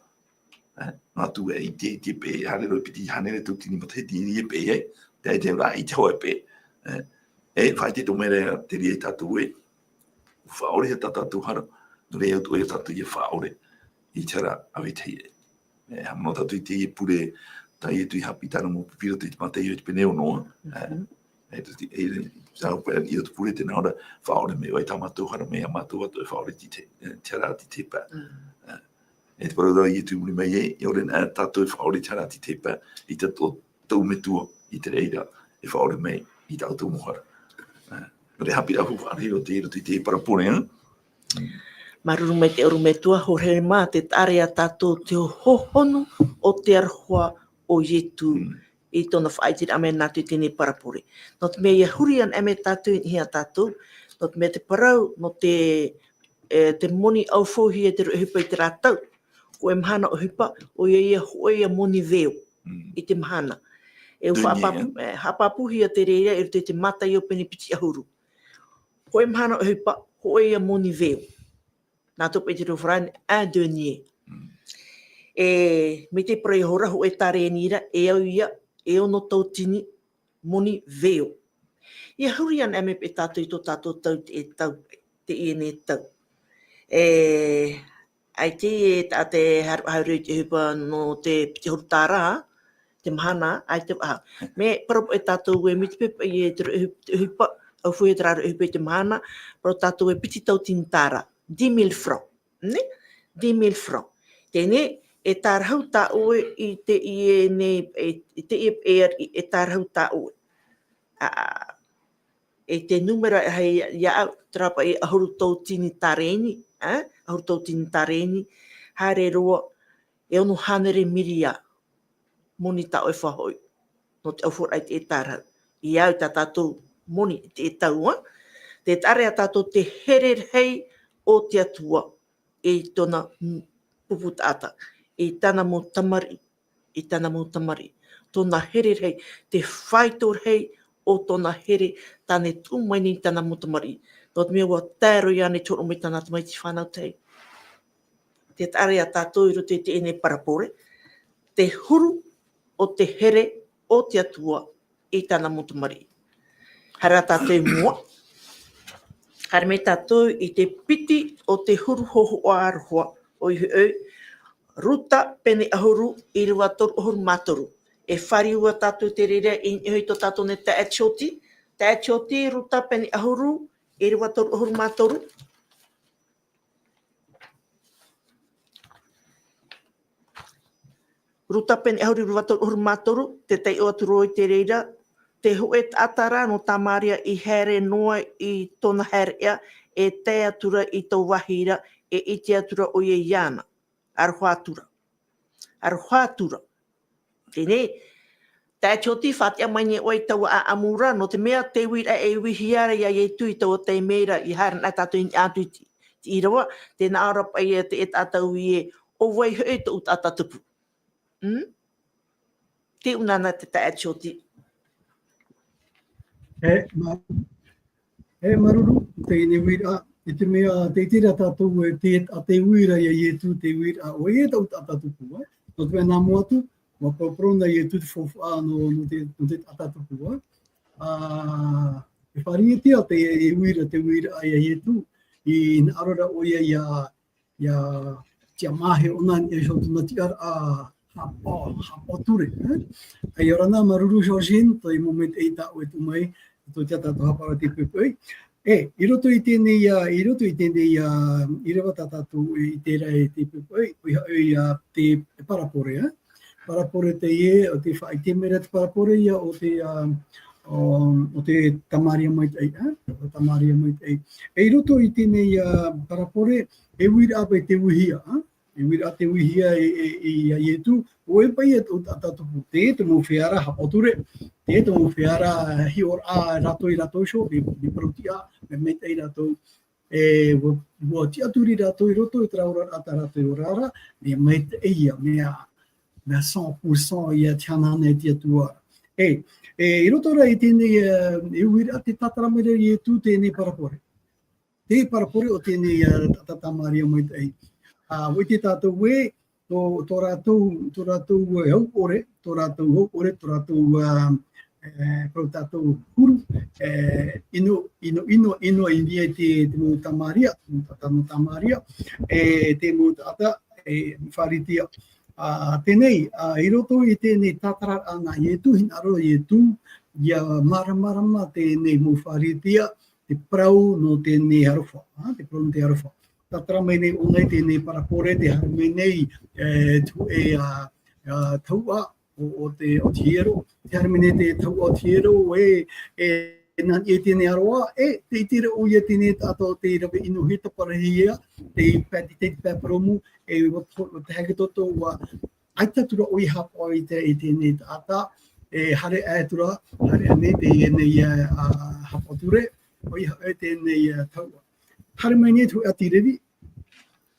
E, noa atu e, i te, i te pae, haere roa i te piti hānere tauatini matahiti i teie pae, e, te, te, i te hoʻe pae. E, e, faʻaʻite atoʻa mai ra te reira ia tātou ē, faʻaʻorehia tā tātou hara, nō reira atoʻa ia tātou ia faʻaʻore i te hara a vetahi ē. E, haʻamanaʻo tātou i teie pure, tā Ietu i haʻapiʻi i tāna mau pipi i roto i te Mataio i te pene ono, e, Mhm. e, te, e, e, tā, e, i roto pure tē nā ʻō ra, faʻaʻore mai vau i tā mātou hara, mai iā mātou atoʻa e faʻaʻore i te, e, te hara a te tahi pae. Mm. E, e te parau ra Ietu i muri mai ē, ʻaore na tātou e faʻaʻore i te hara a te tahi pae, ʻaita tō, tō Metua i te reira e faʻaʻore mai i tā ʻoutou mau hara. E, nō reira haʻapiʻiraʻa faufaʻa rahi roa teie i roto i te parabole, e? Māuruuru maitaʻi ʻorometua, Horema, tē taʻa ra ia tātou te hōhonu o te aroha o Ietu Mm. i tōna faʻaʻiteraʻa mai nā te, teie parabole. Nō te mea ʻia huri anaʻe mai tātou i niʻa ia tātou, nō te mea te parau, nō te, e, te moni ʻaufauhia te reira ʻohipa i terā tau. Hōʻē mahana ʻohipa, ʻoia ia hōʻē ia moni veo Mm. i te mahana. E ʻua Denier, haʻapāpū, hein? e, haʻapāpūhia te reira i roto i te Mataio pene piti ʻahuru. Hōʻē mahana ʻohipa, hōʻē ia moni veo. Nā te parau i te reo farāni, un denier. Mm. E, mai te parau iho ra, hōʻē tarēni ra, e au ia, e ono tauatini moni veo. ʻIa huri anaʻe mai paʻi tātou i tō tātou tau, te, e tau, teie nei tau. E, ʻaita e taʻa te haru-, haru i te ʻohipa nō te piti ʻahuru tāra, te mahana, ʻaita e faʻahou. Mea parau paʻi tātou ē, mai te peu paʻi e te reira ʻohi-, te ʻohipa, ʻaufauhia terā reira ʻohipa i te mahana, parau tātou ē piti tauatini tāra, dix mille francs, nē? Dix mille francs. Teie nei, e tārahu tā ʻoe i teie nei, e, i teie, e, e tārahu tā ʻoe. A, e te nūmera e aha ia, ia au, terā paʻi e ʻahuru tauatini tarēni, e? ʻAhuru tauatini tarēni, haere roa, e ono hānere miria moni tā ʻoe e faʻahoʻi. Nō te ʻaufau-raʻa i te tārahu. ʻIa au i tā tātou moni i te tau, ā? Tē taʻa ra ia tātou te here rahi o te Atua i tōna m-, pupu taʻata, i tāna mau tamariʻi, i tāna mau tamariʻi. Tōna here rahi, te faito rahi o tōna here, tāna e tuʻu mai nei i tāna mau tamariʻi. Nō te mea ʻua tae roa iāna i te hōroʻa mai i tāna tamaiti fānau tahi. te taʻa ra ia tātou i roto i teie nei parabole, te huru o te here o te Atua i tāna mau tamariʻi. Haere tātou i mua. Haere mai tātou i te piti o te huru hōhoʻa aroha, ʻoia hoʻi, Ruta pene ʻahuru, ʻīrava toru ʻahuru mā toru. E fāriu ā tātou te reira i niʻa i tō tātou nei taeaʻe Tioti. Taeaʻe Tioti, Ruta pene ʻahuru, ʻīrava toru ʻahuru mā toru. Ruta pene ʻahuru, ʻīrava toru ʻahuru mā toru, tē taiʻo atu ra ʻoe i te reira, te hōʻē taʻata ra nō Tamaria i haere noa i tōna haereʻa, e tae atu ra i taua vāhi ra, e ʻite atu ra ʻoia iāna. Aroha atu ra. Aroha atu ra. Teie nei, taeaʻe Tioti, faʻatiʻa mai nei ʻoe i taua ʻāʻamu ra, nō te mea te uiraʻa e uihia ra ia Ietu i taua taime ra, i haere ana tātou i niʻa atu i te, te ʻīrava, tē nā ʻō ra paʻi te, e taʻata ui ē, ʻo vai hoʻi tōʻu taʻata tupu. Mm? Tē ʻuna na te taeaʻe Tioti. E, mā-, e, māuruuru, teie nei uiraʻa, i te mea, tē ʻite ra tātou e te, a te uira ia Ietu, te uiraʻa, ʻoia tōʻu taʻata tupu, ē. Nō te mea nā mua atu, ʻua paraparau na Ietu te faufaʻa nō, nō te, nō te taʻata tupu, ē. Ā, e fāriʻihia te, e uira, te uiraʻa ia Ietu, i hinaʻaro ra ʻoia ia, ia, tia mahe ʻōna i niʻa i tōna tiʻaraʻa haʻapaʻo, haʻapaʻo ture, ē? ʻA ia ʻōrana, māuruuru Georgine, tō ʻoe mau maitaʻi tā ʻoe e tuʻu mai, tō te tātou haʻapaʻo i te poʻipoʻi. E, i roto i teie nei, ā, i roto i teie nei, ā, ʻīrava tā tātou e ʻite ra e te poʻipoʻi, ʻoia hoʻi, ā, te parabole, ē? Parabole teie, ʻo tē faʻaʻite mai ra te parabole ïa o te, ā, ʻo, ʻo te Tamaria maitaʻi, ā? ʻO te Tamaria maitaʻi. E i roto i teie nei, ā, parabole, e uiraʻa paʻi tē uihia, ā? E uiraʻa tē uihia e, e, e ia Ietu, ʻo vai paʻi tōʻu taʻata tupu, te, te mau feiā ra haʻapaʻo ture, te, te mau feiā ra hiʻoraʻa rātou i rātou iho, te, te parau-tiʻa, mea maitaʻi rātou, e, ʻua, ʻua tiʻaturi rātou i roto i terā oraraʻa tā rātou e ora ra, mea maitaʻi ïa, mea, mea cent pour cent ïa te hanahana i te Atua. E, e, i roto rā i teie nei, e, e uiraʻa tē tātara mai ra Ietu teie nei parabole. Te parabole o teie nei, ā, taʻata Tamaria maitaʻi. Ā, ʻua ʻite tātou ē, tō, tō rātou, tō rātou, ā, hauʻore, tō rātou hauʻore, tō rātou, ā, e, parau tātou huru, e, ʻino, ʻino, ʻino, ʻino i niʻa i te, te mau Tamaria, te mau taʻata nō Tamaria, e, te mau taʻata, e, Pharisea. Ā, teie nei, ā, i roto i teie nei tātararaʻa nā Ietu, hinaʻaro Ietu, ʻia māramarama teie nei mau Pharisea, te parau nō teie nei aroha, ā, te parau nō te aroha. Tātara mai nei ʻōna i teie nei parabole, tē haere mai nei, e, te hōʻē, ā, ā, tahuʻa o, o te, o te hiero, tē haere mai nei te tahuʻa o te hiero, e, e, nā niʻa i teie nei aroha, e, tē ʻite ra ʻoia teie nei taʻata tei rave ʻino hia, tāparahia, tei pae, tei pae parau mau, e, ʻua, ʻua tae hia i te toto, ʻua, ʻaita atu ra ʻoia haʻapaʻo i te, i teie nei taʻata, e, haere atu ra, haere aʻe nei teie nei, ā, ā, haʻapaʻo ture, ʻoia hoʻi teie nei, ā, tahuʻa. Haere mai nei te hōʻē ʻāti Revi,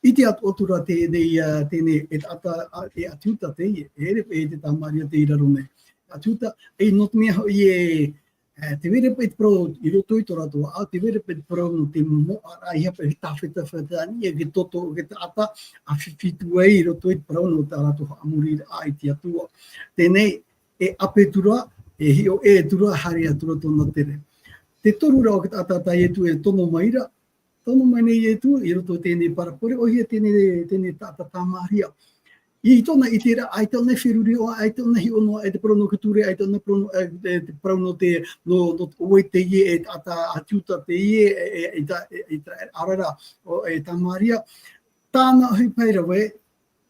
ʻite atoʻa atu ra teie nei, ā, teie nei e taʻata, ā, e ʻāti Iuta teie, e ʻere paʻi te Tamaria tei raro nei. ʻĀti Iuta, e, nō te mea hoʻi e, e, tē vai ra paʻi te parau i roto i tō rātou vaʻa, tē vai ra paʻi te parau nō te moʻaraʻa, ʻeiaha paʻi te tāfetafeta i niʻa i te toto o te taʻata, ʻa fifi atu ai i roto i te parau nō tā rātou faʻamoriraʻa i te Atua. Teie nei, e ʻape atu ra, e hiʻo ʻē atu ra, haere atu ra tōna tere. Te toru ra o te taʻata tā Ietu e tono mai ra, tono mai nei Ietu, i roto i teie nei parabole, ʻoia teie nei, teie nei taʻata Tamaria. I tōna ʻiteraʻa, ʻaita ʻōna e feruri noa, ʻaita ʻōna e hiʻo noa, e te parau nō te ture, ʻaita ʻōna e parau nō, e, e te parau nō te, nō, nō te ʻo vai teie, e taʻata ʻāti Iuta teie, e, e, e ta-, e, e ta-, ʻaore rā, ʻo, e Tamaria. Tāna hoʻi paʻi rave,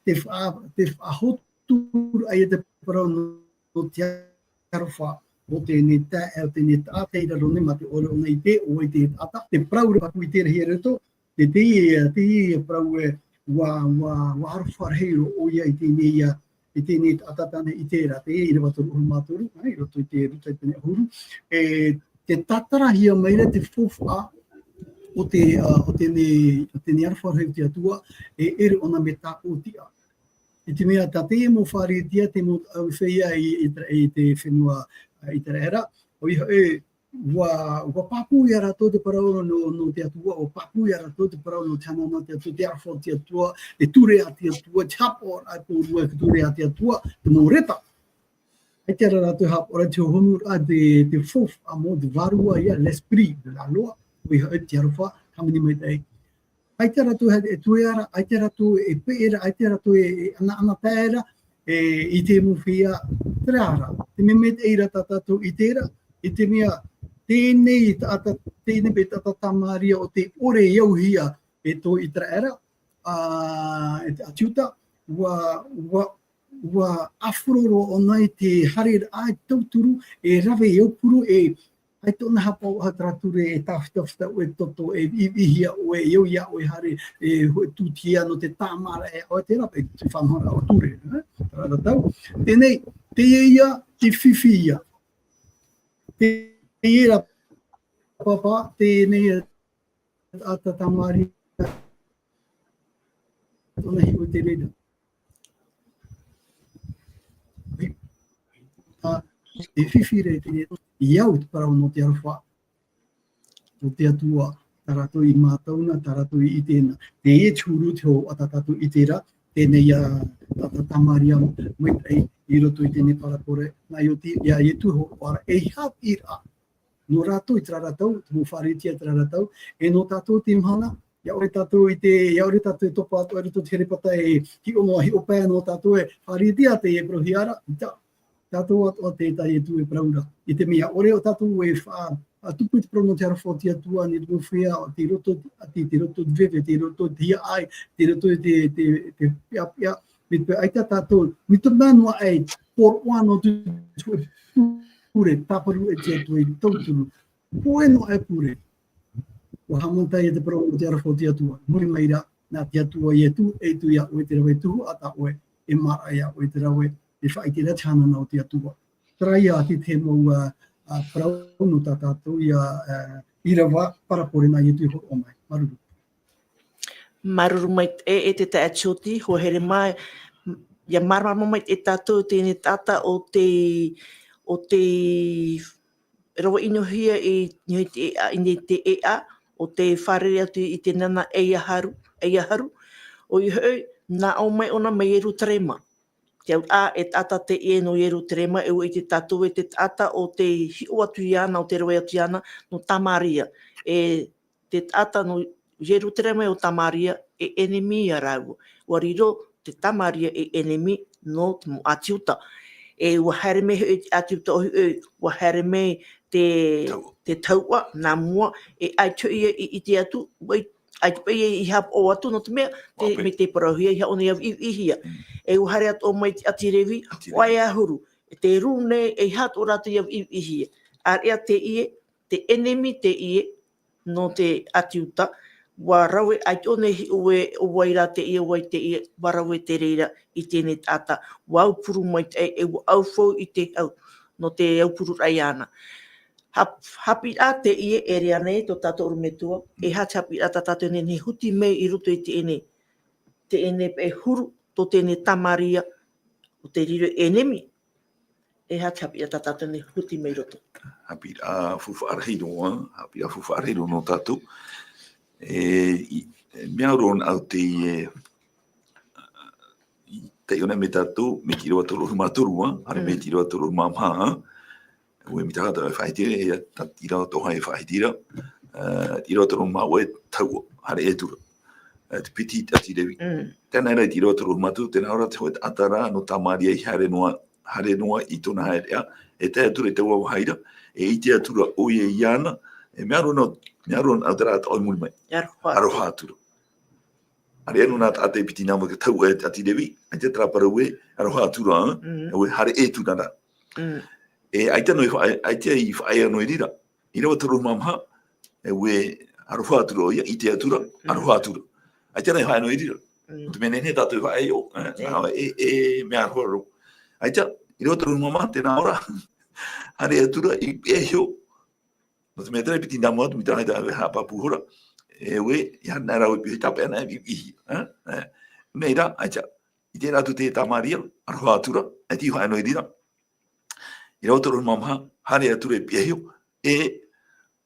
te faʻa-, te faʻahotu ra ïa te parau nō, nō te aroha o teie nei taeaʻe, o teie nei taʻata i raro nei mā te ʻore ʻōna i te, ʻo vai te taʻata, te parau ra paku i te rahi i roto, te, teie, teie parau e, ʻua, ʻua, ʻua aroha rahi roa ʻoia i teie nei, ā, i teie nei taʻata tāna i ʻite ra, teie ʻīrava toru ʻahuru mā toru, ā, i roto i te Ruta pene ʻahuru, e, tē tātarahia mai ra te faufaʻa o te, ā, o teie nei, o teie nei aroha rahi o te Atua, e ʻere ʻōna mea tāpōtiʻa. I te mea, tā teie mau Pharisea, te mau, ā, feiā i, i te, i te fenua, ā, Iteraera, ʻoia hoʻi, ʻUa, ʻua pāpū ia rātou te parau nō, nō te Atua, ʻua pāpū ia rātou te parau nō te hana nō te Atua, te aroha o te Atua, te ture a te Atua, te haʻapaʻoraʻa e pōrua i te ture a te Atua, te mau reta. ʻAita rā rātou e haʻapaʻoraʻa i te hohonuraʻa, te, te faufaʻa mau, te vārua ia, l'esprit de la loi, ʻoia hoʻi te aroha, hāmani maitaʻi. ʻAita rātou e, e ture ra, ʻaita rātou e peʻe ra, ʻaita rātou e, e ʻanaʻanatae ra, e, i te mau feiā, terā rā, te mea maitaʻi ra tā tātou i terā, i te mea, teie nei taʻata, teie nei paʻi taʻata Tamaria ʻo tē ʻore e auhia e tō ʻĪteraʻera, ā, e te ʻĀti Iuta, ʻua, ʻua, ʻua ʻāfaro roa ʻōna i te haereraʻa, e tauturu, e rave, e aupuru, e, ʻaita ʻōna e haʻapaʻo ʻoe terā ture, e tāfitafita ʻoe toto, e viʻiviʻihia ʻoe, e au ia ʻoe e haere, e hōʻē tūtia nō te tāmāraʻa ʻoe, terā paʻi te faʻanahoraʻa o te ture, e? Terā rātou. Teie nei, teie ia, te fifi ia. Teie rā, pāpā, teie nei, ā, tā Tamaria, tōna hiʻo i te reira. Ā, e fifi ra i te reira, i au te parau nō te aroha o te Atua, tā rātou i mātau na, tā rātou i ʻite na. Teie te huru te hōhoʻa tā tātou i ʻite ra, teie nei ā, tā, tā Tamaria maitaʻi i roto i teie nei parabole, nā ʻō atu ia Ietu hōroʻa ra, e haʻapiʻiraʻa nō rātou i terā ra tau, te mau Pharisea terā ra tau, e nō tātou i teie mahana, ʻia ʻore tātou i te, ʻia ʻore tātou e topa atoʻa i roto i te herepata e hiʻo noa, hiʻo pae nō tātou e Pharisea te parauhia ra, ʻaita, tātou atoʻa te tā Ietu e parau ra. I te mea ʻore ʻo tātou e fa-, faʻatupu i te parau nō te aroha o te Atua, nā te mau feiā, tei roto i te ʻati, tei roto i te veve, tei roto i te hiaʻai, tei roto i te, te, te peʻapeʻa, mai te peu ʻaita tātou, mai te mea noa ʻē, poroʻi noa atu te pure, tāparu e te Atua i tauturu. Pōʻe noa ʻē pure. ʻUa haʻamata ia te parau o te aroha o te Atua. Muri mai ra, nā te Atua Ietu, e ʻaita ia ʻoe te rave tuhaʻa tā ʻoe, e māraʻa ia ʻoe te rave, e faʻaʻite ra te haʻamana o te Atua. Terā ia te, te mau, ā, ā, parau nō tā tātou ia, ā, ʻīrava, parabole nā Ietu i hōroʻa mai. Māuruuru. Māuruuru maitaʻi e te taeaʻe Tioti, hoa here mā, ʻia māramarama maitaʻi tātou i teie taʻata ʻo tē, ʻo tē rave ʻinohia i, i te ʻēʻa, i te ʻēʻa, ʻo tē fārerei atu i te nana ʻeiaha huru, ʻeiaha huru. ʻOia hoʻi, nā ʻō mai ʻōna mai Ierutarema. Te auraʻa, e taʻata teie nō Ierutarema, e ʻua ʻite tātou e te taʻata ʻo tē hiʻo atu iāna, ʻo tē rave atu iāna, nō Tamaria. E te taʻata nō Ierutarema ʻo Tamaria, e ʻenemi ia rāua. ʻUa riro te Tamaria ei ʻenemi nō te mau ʻĀti Iuta. E ʻua haere mai hoʻi te ʻĀti Iuta ʻohipa, ʻua haere mai te, Tau. te tauʻa, nā mua, e ʻaita hoʻi ia i ʻite atu, ʻua ʻi-, ʻaita paʻi ia i haʻapaʻo atu, nō te mea, te, Ua pe. mai te parauhia, ʻeiaha ʻōna ia viʻiviʻihia. Mm. E ʻua haere atoʻa mai te ʻāti Revi, ʻĀti Revi. ʻEiaha huru. E te rū nei, ʻeiaha atoʻa rātou ia viʻiviʻihia. ʻĀreʻa teie, te ʻenemi teie, nō te ʻĀti Iuta, ʻua rave ʻaita ʻōna e hiʻo ē, ʻo vai rā teie, ʻo vai teie, ʻua rave te reira i teie taʻata, ʻua aupuru maitaʻi, e ʻua aufau i te hau, nō te aupuruʻraʻa iāna. Hap-, haʻapiʻiraʻa teie e ʻere ānei tō tātou ʻorometua, e aha te haʻapiʻiraʻa tā tātou e nehenehe e huti mai i roto i teie, teie paʻi huru, tō teie Tamaria, ʻo tē riro ʻenemi, e aha te haʻapiʻiraʻa tā tātou e nehenehe e huti mai i roto. Haʻapiʻiraʻa faufaʻa rahi roa, haʻapiʻiraʻa faufaʻa rahi roa nō tātou. E, i, e mea roa nā au teie, e, i taiʻo nei mai tātou, mai te ʻīrava toru ʻahuru mā toru, ā, haere mai Mm. te ʻīrava toru ʻahuru mā maha, ā. ʻUa e mea taʻata e faʻaʻite, e tā te ʻīrava toha e faʻaʻite ra, e, te ʻīrava toru ʻahuru mā ua e tauʻa, haere e atura. E, te piti ʻāti Revi. Mm. Tē nā ʻō ra i te ʻīrava toru ʻahuru mā toru, tē nā ʻō ra te hōʻē taʻata ra, nō Tamaria i haere noa, haere noa i tōna haereʻa, e tae atu ra i taua vāhi ra, e ʻite atu ra ʻoia iāna, e mea roa nā, mea roa nā terā taʻata ʻoia i muri mai. Aroha. Aroha atu ra. ʻĀreʻa nō nā taʻata e piti nā mua ka tauʻa e te ʻāti Revi, ʻaita terā parau ē, aroha atu ra, ā? Mm. E ʻua haere e atura rā. Mm. E ʻaita noa i fa-, ʻaita i faʻaea noa i reira. ʻĪrava toru ʻahuru mā maha, e ʻua aroha atu ra ʻoia, ʻite atu ra, Mm. aroha atu ra. ʻAita noa i faʻaea noa i reira. Mm. Te mea nehenehe tātou e faʻaea, ē, Ē. nā, e, e, mea aroha roa. ʻAita, ʻīrava toru ʻahuru mā maha, tē nā ʻō ra. Haere atu ra i Piahiroa. Nō te mea terā e piti nā mua atu, mai te rahi tā haʻapāpū ihora. E ʻua, ʻeiaha nā rāua i Piahiroa, tāpeʻa na e viʻiviʻihia, ē? Ē. Nō reira, ʻaita, ʻite ra atu te Tamaria, aroha atu ra, ʻaita i faʻaea noa i reira. ʻĪrava toru ʻahuru mā maha, haere atu ra i Piahiroa, e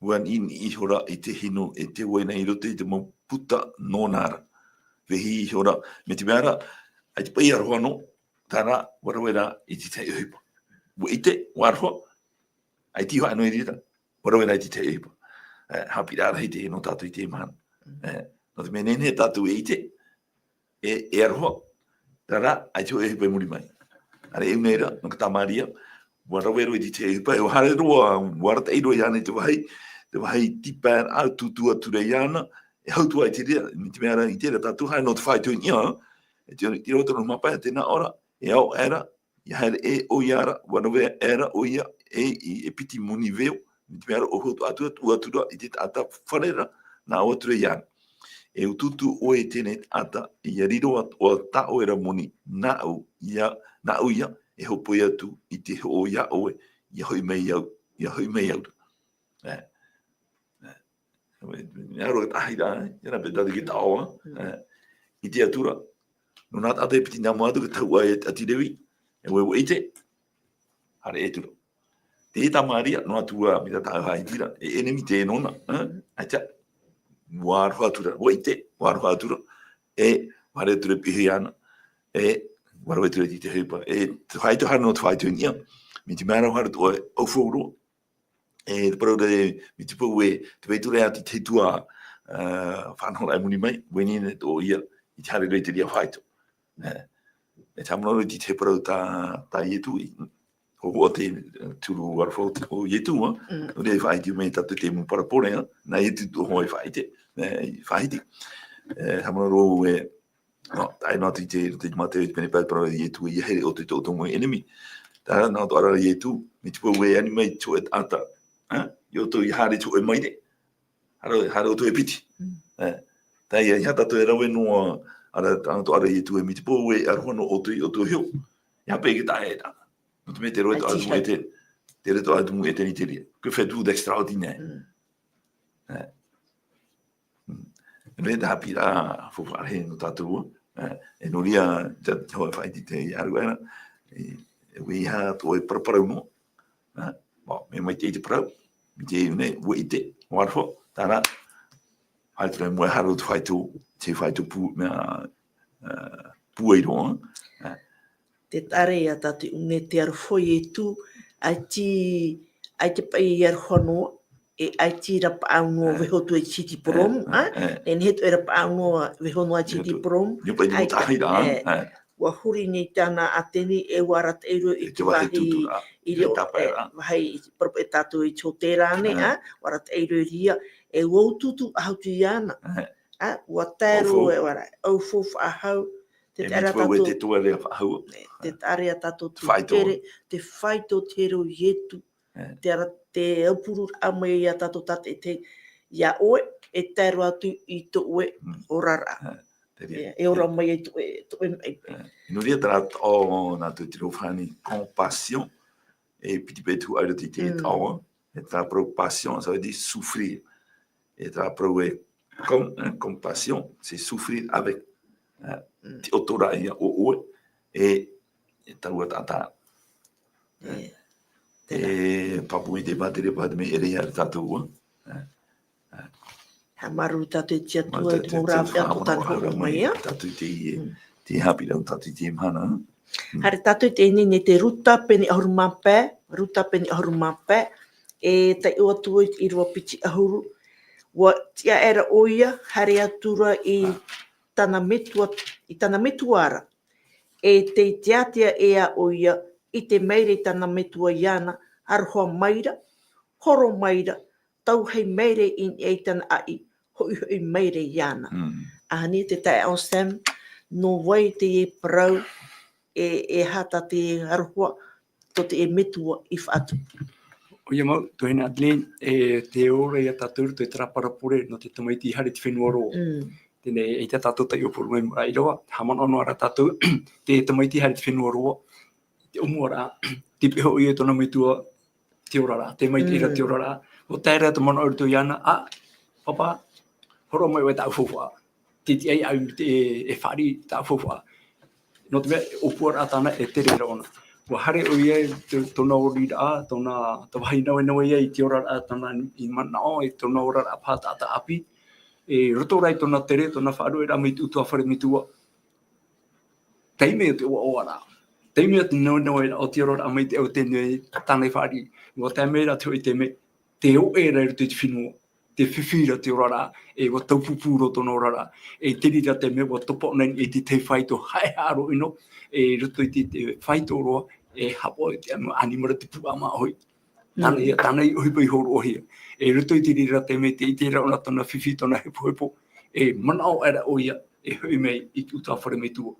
ʻua niʻiniʻi ihora i te hinu e te uaina i roto i te mau puta nōna ra. Vehi ihora, mai te mea ra, ʻaita paʻi aroha noa, terā, ʻua rave rā i te tahi ʻohipa. ʻUa ʻite, ʻua aroha, ʻaita i faʻaʻino i reira, ʻua rave rā i te tahi ʻohipa. E, haʻapiʻiraʻa rahi teie nō tātou i teie mahana. E, nō te mea nehenehe tātou e ʻite, e, e aroha, terā, ʻaita hōʻē ʻohipa i muri mai. ʻĀreʻa i ʻō nei ra, nō te tamariʻi, ʻua rave roa i te tahi ʻohipa, e ʻua haere roa, ʻua arataʻi roa iāna i te vāhi, te vāhi tīpaeraʻa, tūtū atu ra iāna, e hau atu ai te reira, mai te mea ra i terā tātou, haere nō te faʻaitoitoraʻa, e te, te roto nō te mapa, e tē nā ʻō ra, e ao aʻera, ʻia haere ʻē ʻoia ra, ʻua rave aʻera ʻoia, e, i, e piti moni veo, mai te mea ra ʻua hotu atu, atu, atu ra, i te taʻata fare ra, nā ʻō atu ra iāna. E utuutu ʻoe i teie taʻata, ʻia riro atu ʻoe tā ʻoe ra moni, nāʻu ia, nāʻu ia, e hōpoi atu i te hoʻo iā ʻoe, ʻia hoʻi mai au, ʻia hoʻi mai au ra. E. E. E, e, e aro e tahi rā, e, e rā pē tātou ki taoa, e. I te atura, nō nā tātou e piti nā mua atu, ka tau ai a te Levi, e ʻoe ʻua ʻite, haere ʻē atu ra. Te tamariʻi, nō atu ā, mai tā tāʻu haʻaiti ra, e, e ʻenemi te nōna, e, ʻaita, ʻua aroha atu ra, ʻua ʻite, ʻua aroha atu ra, e, ʻua haere atu ra e piʻi iāna, e, ʻua rave atu ra i te ʻohipa, e, te faito haere nō te faito i niʻa, mai te mea ra haere atu ʻoe, ʻaufau roa, e, te parau ra, mai te peu ē, tē vai atu ra ʻoe i te Atua, e, faʻanahoraʻa i muri mai, ʻua ʻite nei ʻoia, i te haere roa i te reira faito. E, e te haʻamanaʻo roa i te parau tā, tā Ietu, i, hōhoʻa te, e, turu aroha o te, o Ietu, ā. Mm. Nō reira i faʻaʻite mai tātou te mau parabole, ā. Nā Ietu atoʻa hoʻi i faʻaʻite, e, i faʻaʻite. E, haʻamanaʻo roa ē, nō, tae noa atu i te, te Māteo i te pene pae parau a Ietu, ʻia here ʻoutou i tō ʻoutou mau ʻenemi. Terā, nā ʻō atoʻa ra Ietu, mai te peu ē ani mai te hōʻē taʻata, ā, iā ʻoutou ʻia haere i te hōʻē maire. Haere, haere ʻoutou e piti. Mm. E, terā, ʻeiaha tātou e rave noa, ā, nā ʻō atoʻa ra Ietu ē mai te peu ē aroha noa ʻoutou i ʻoutou iho. ʻEiaha paʻi e taʻa e taʻa. Nō te mea tē roaʻa atoʻa ra tumu ʻētene-, tē roaʻa atoʻa ra tumu ʻētene i te reira. Que faites-vous d'extraordinaire? Mm. E. Mm. Nō reira te haʻapiʻiraʻa faufaʻa rahi nō tātou, e, e nō reira, te, te hōʻē faʻaʻite i te aruʻera, e, e ʻeiaha atoʻa e paraparau noa, e, bon, mea maitaʻi te parau, mai te ʻiʻo nei, ʻua ʻite, ʻua aroha, terā, haere atu ra i mua e haere atu te faito, te faito pū, mea, e, pūai roa, e. Tē taʻa ra ia tātou i ʻō nei te aroha o Ietu, ʻaita, ʻaita paʻi e aroha noa, e ʻaita e rapaʻau noa, e, vaiiho atu i te city purōmu, e, ā? E, e. E nehenehe atoʻa e rapaʻau noa, vaiiho noa i te city purōmu. Io, paʻi te ʻaita, tahi rā, e, e. ʻUa huri nei tāna ʻētene, e ʻua arataʻi roa i te vāhi, i te vāhi tūtūraʻa, i te, e, tāpaeraʻa. Vāhi, parau paʻi tātou i te hōtēra nei, e, ā? ʻUa arataʻi roa i reira, e ʻua utuutu faʻahou atu iāna. E. Ā, ʻua tae roa, ʻaufau. E ʻua ra, ʻaufau faʻahou, te, e, taʻa ra tātou, te tuere faʻahou. E, te taʻa ra tātou te faito. Tere, te faito te here o Ietu. E. Te ara, te aupururaʻa mai ia tātou tātaʻitahi, iā ʻoe, e tae roa atu i tō ʻoe, mm, oraraʻa. E, te reira. E, e ora mai ai tō ʻoe, tō ʻoe maʻi. E, nō reira terā, ʻo, nā tō te reo farāni, compassion, e piti paʻi te huaʻai i roto i te, mm, taoʻa, e terā parau passion, ça veut dire souffrir. E terā parau ē, com-, hein, compassion, c'est souffrir avec, hein, mm, te ʻoto ra ia o ʻoe, e, e taua taʻata. E, e, pāpū i te pātere, pātere mai ere ia tātou, hein. Haʻamāuruuru tātou i te Atua, i te mau rāveʻa tō tāna hōroʻa mai, ā. Tātou i te, mm, te haʻapiʻiraʻa tātou i teie mahana, ā. Mm. Haere tātou i teie nei, te Ruta pene ʻahuru mā pae, Ruta pene ʻahuru mā pae, e taiʻo atu i te ʻīrava piti ʻahuru. ʻUa tiʻa aʻera ʻoia, haere atu ra i tāna metua, i tāna metua ra. E tei teatea ʻē ʻoia, ʻite maira i tāna metua iāna, aroha maira, horo maira, tauhei maira i niʻa i tāna ʻāʻī, hoʻihoʻi maira iāna. Mm. ʻAhani te taeaʻe Sam, nō vai teie parau e, e aha tā te aroha tō teie metua i faʻatupu? ʻOia mau, tuahine Adeline, e tē ora ia tātou i roto i terā parabole nō te tamaiti i haere i te fenua roa. Mm. Teie nei, eʻita tātou taiʻo purōmu mai i mua, haʻamanaʻo noa ra tātou, te tamaiti i haere i te fenua roa, te ʻōmuaraʻa, te peʻe hoʻi e tōna metua, te oraraʻa, te maitaʻi ra te oraraʻa. Mm. ʻUa tae ra te manaʻo i roto iāna, ā, pāpā, hōroʻa mai ʻoe tāʻu faufaʻa. Te tiʻa ai au te, e fāriʻi tāʻu faufaʻa. Nō te mea, ʻōpuaraʻa tāna e tere ra ʻōna. ʻUa haere ʻoia i te, tōna oraraʻa, tōna, te vāhi nawenawe ia i te oraraʻa, tōna i manaʻo, i tōna oraraʻa paha taʻata ʻāpī, e roto rā i tōna tere, tōna faʻarueraʻa mai te ʻutuāfare metua. Taime o te ʻoaʻoaraʻa. Taime o te nawenawe o te oraraʻa mai te au te nui, tāna i fāriʻi. ʻUa tae mai rā te hōʻē taime, te oʻe ra i roto i te fenua, te fifi ra te oraraʻa, e ʻua taupupū roa tōna oraraʻa. E te reira te mea ʻua topa ʻōna i te tahi faito haʻehaʻa roa ʻino, e roto i te, te faito roa, e haʻapaʻo i te ʻanimara te puʻa māʻohi. Tāna ia, tāna i ʻohipa i hōroʻahia. E roto i te reira te mea te ʻite ra ʻōna tōna fifi, tōna hepohepo, e manaʻo aʻera ʻoia, e hoʻi mai i te ʻutuāfare metua.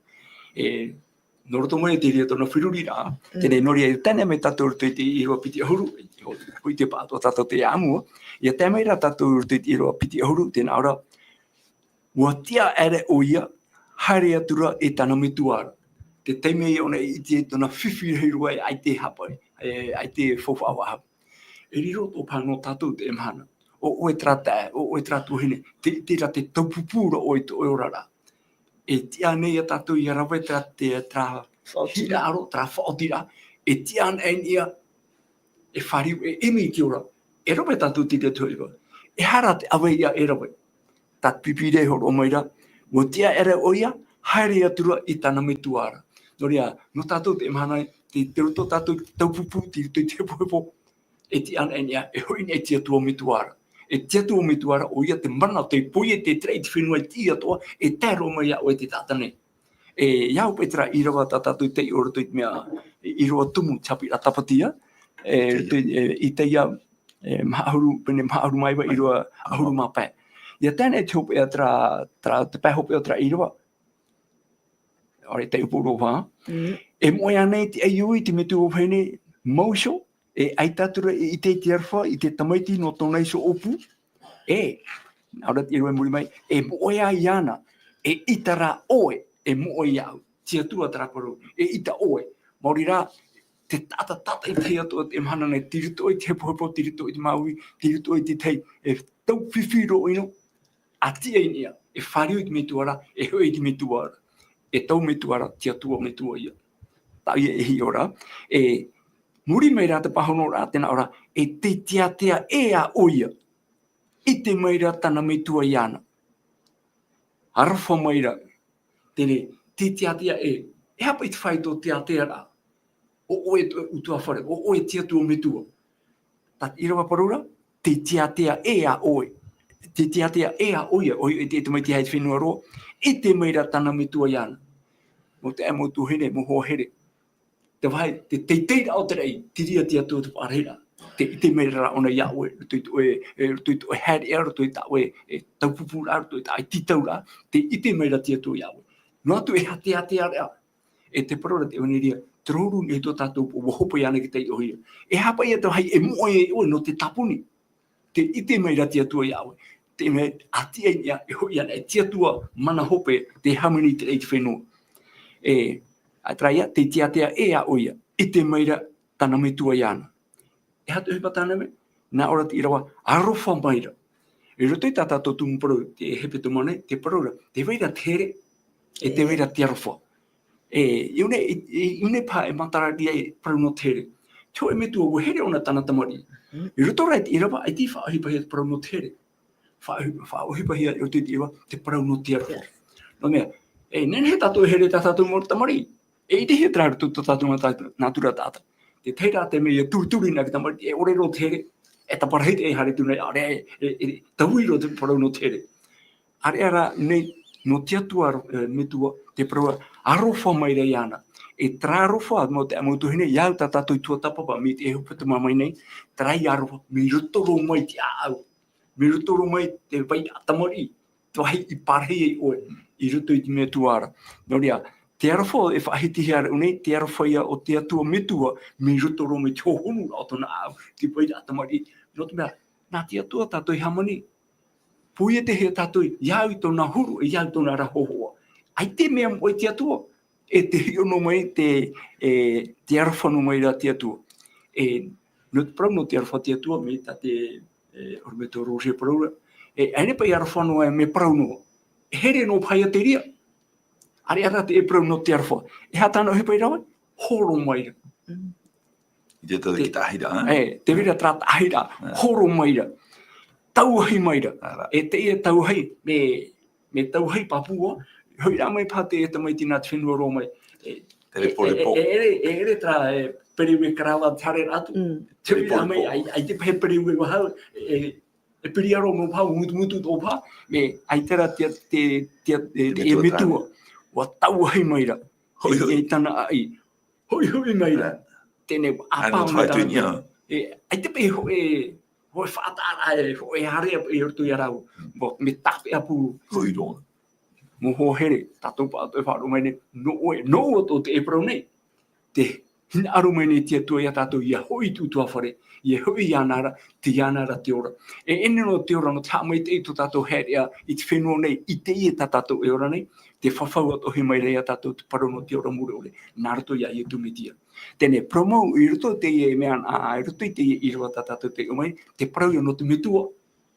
E, nō roto mai te reira tōna feruriraʻa, teie nō reira e tae mai tātou roto i te ʻīrava piti ʻahuru, e, hoʻi te pāʻatoʻa tātou te ʻāmua, ʻia tae mai rā tātou roto i te ʻīrava piti ʻahuru, tē nā ʻō ra, ʻua tiʻa aʻera ʻoia, haere atu ra e tāna metua ra. Te taime ia ʻōna i ʻite tōna fifi rahi roa e ʻaita e haʻapaʻo, e ʻaita e faufaʻa faʻahou. E riro atoʻa paha nō tātou teie mahana. ʻO ʻoe terā taeaʻe, ʻo ʻoe terā tuahine, te, te ʻite ra te taupupū ra ʻoe i tō ʻoe oraraʻa. E tiʻa nei ia tātou ʻia rave terā, te, terā hinaʻaro, terā faʻaotiraʻa. E tiʻa anaʻe ia, e fāriu, e ʻimi i te ora. E rave tātou te reira te hōʻē. E aha rā te ʻave ia e rave. Tā te pipi ra e hōroʻa mai ra, ʻua tiʻa aʻera ʻoia, haere atu ra i tāna metua ra. Nō reira, nō tātou teie mahana, te, te roto tātou i te taupupū, te roto i te hepohepo, e tiʻa anaʻe ia, e hoʻi anaʻe i te Atua metua ra. E te Atua metua ra, ʻoia te mana, te poiete, te raʻi, te fenua, e tiʻi atoʻa, e tae roa mai iā ʻoe te taʻata nei. E, ʻia au paʻi terā ʻīrava tā tātou i taiʻo roto i te mea, ʻīrava tumu, te haʻapiʻiraʻa Tāpati, e, roto i, e, Isaia, e, maha ʻahuru, pene maha ʻahuru mā iva, ʻīrava ʻahuru mā pae. ʻIa tae nei te hopeʻa terā, terā, te pae hopeʻa o terā ʻīrava. ʻAore i taiʻo pauroa. E moʻe ānei te ʻaiū i te metua vahine, mau iho, e ʻaita atu ra e ʻite i te aroha, i te tamaiti nō tōna iho ʻōpū? E, nā ʻō ra te ʻīrava i muri mai, e moʻe ā iāna, eʻita rā ʻoe, e moʻe iāʻu. Te Atua terā parau, eʻita ʻoe. Maori rā, te taʻata tātaʻitahi atoʻa teie mahana nei, tei roto i te hepohepo, tei roto i te māuiui, tei roto i te tahi, e taufifi roa ʻino, ʻa tiʻa anaʻe ia, e fāriu i te metua ra, e hoʻi i te metua ra. E tau metua ra, te Atua metua ia. Tāʻu ia e hiʻo ra, e muri mai rā te pāhonoraʻa, tē nā ʻō ra, e tei tiatia ʻē ā ʻoia. ʻIte mai ra tāna metua iāna. Aroha mai ra. Teie, tei tiatia ʻē. E aha paʻi te faito o te tiatia ra. ʻO ʻoe te ʻutuāfare, ʻo ʻoe te Atua metua. Tā te ʻīrava parau ra, tei tiatia ʻē ā ʻoe. Tei tiatia ʻē ā ʻoia, ʻoia e te, e te tamaiti i te fenua roa, ʻite mai ra tāna metua iāna. Mau taeaʻe, mau tuahine, mau hoa here. Te vāhi, te teiteiraʻa o te raʻi, te reira te Atua te faʻaraʻa. Tē ʻite mai ra ʻōna iā ʻoe, roto i tō ʻoe, e, roto i tō ʻoe haereʻa, roto i tā ʻoe, e, taupupūraʻa, roto i tā ʻoe tītauraʻa, tē ʻite mai ra te Atua iā ʻoe. Noa atu e aha te tiatia ra, e te parau ra te ʻevaneria, te rōrū nei tō tātou ʻua hope iāna i te taiʻohia. E aha paʻi ia te vāhi e moʻe ai ʻoe nō te tāpuni. Tē ʻite mai ra te Atua iā ʻoe. Te mea, ʻa tiʻa anaʻe ia, e hoʻi anaʻe te Atua mana hope, tē hāmani i te raʻi i te fenua. E, ʻaita rā ia, tei tiatia ʻē ā ʻoia. ʻIte mai ra tāna metua iāna. E aha te ʻohipa tāna mea? Nā ʻō ra te ʻīrava, aroha mai ra. I roto i tā tātou tumu parau, te hepetoma nei, te parau ra, tē vai ra te here, e tē vai ra te aroha. E, ʻia au nei, e, e, ʻia au nei paha e matara ʻia e parau nō te here. Te hōʻē metua ʻua here ʻōna tāna tamariʻi. I roto rā i te ʻīrava, ʻaita i faʻaʻohipahia te parau nō te here. Faʻaʻohi-, faʻaʻohipahia i roto i te ʻīrava, te parau nō te aroha. Nō te mea, e, nehenehe tātou e here tā tātou mau tamariʻi. E ʻitehia terā roto i tō tātou nātura taʻata. Te tahi rā te mea ʻia turituri na te tamariʻi, e ʻore roa te here, e taparahi te, e haere atu nei, ʻaore, e, e, e, taui roa te parau nō te here. ʻAreʻa rā nei, nō te Atua, e, metua, te parau, aroha mai ra iāna. E terā aroha, mau taeaʻe, mau tuahine, ʻia au tā tātou i tuatāpapa, mai te hepetoma mai nei, terā aroha, mai roto roa mai te ʻāʻau. Mai roto roa mai te vai tamariʻi, te vāhi i pārahi ai ʻoe, i roto i te metua ra. Nō reira, te aroha e faʻahitihia ra nei, te aroha ia o te Atua metua, mai roto roa mai te hohonu o tōna ʻāʻau, te vai tamariʻi. Nō te mea, nā te Atua tātou i hāmani, poietehia tātou, ʻia au i tōna huru, ʻia au i tōna ra hōhoʻa. ʻAita e mea moʻe te Atua, e tē hiʻo noa mai te, e, te aroha noa mai ra te Atua. E, nō te parau nō te aroha te Atua, mai tā te, e, ʻorometua Roger parau ra. E, ʻaita paʻi aroha noa, e mea parau noa. E here noa paha ia te reira. ʻAreʻa rā te, e parau nō te aroha. E aha tāna ʻohipa i rave? Horo mai ra. I te tau ki te taʻahiraʻa, e, te reira terā taʻahiraʻa, horo mai ra, tauahi mai ra. Ara. E teie tauahi, mea, mea tauahi pāpū, hoʻi rā mai paha te tamaiti nā te fenua roa mai. E, e, e, e, e, e, e, terā, e, pereue karava te haere atu. Mm. Te hoʻi rā mai, ai, ai te pahe pereue vahau, e, e piri aro mau paha, mutu, mutu tō paha, mea, ai terā te, te, te, te, te metua. Ua tauahi mai ra. Hoʻi, hoʻi. E, e tana ʻaʻi. Hoʻi, hoʻi mai ra. Tēnei ʻāpā mai tana. E, ai te pae hoʻi, hoʻi faʻataʻa, e, hoʻi haere i roto ia rāua. Mm. Mo, mea tāpeʻa pū. Hoʻi roa. Mea hoa here, tātou pāʻatoʻa e faʻaroʻo mai nei, nō ʻoe, nō ʻoe tō te e parau nei. Tē hinaʻaro mai nei te Atua ia tātou, ʻia hoʻi i te ʻutuāfare, ʻia hoʻi iāna ra, tei iāna ra te ora. E ʻere noa te ora, nō te haʻamaitaʻi i tō tātou haereʻa i te fenua nei, i teie tā tātou e ora nei, tē fafau atoʻa mai ra ia tātou te parau nō te ora mure ʻore, nā roto ia Iesu Mesia. Teie nei, parau mau, i roto i teie mea, ā, i roto i teie ʻīrava tā tātou tē ʻō mai, te parau ia nō te metua,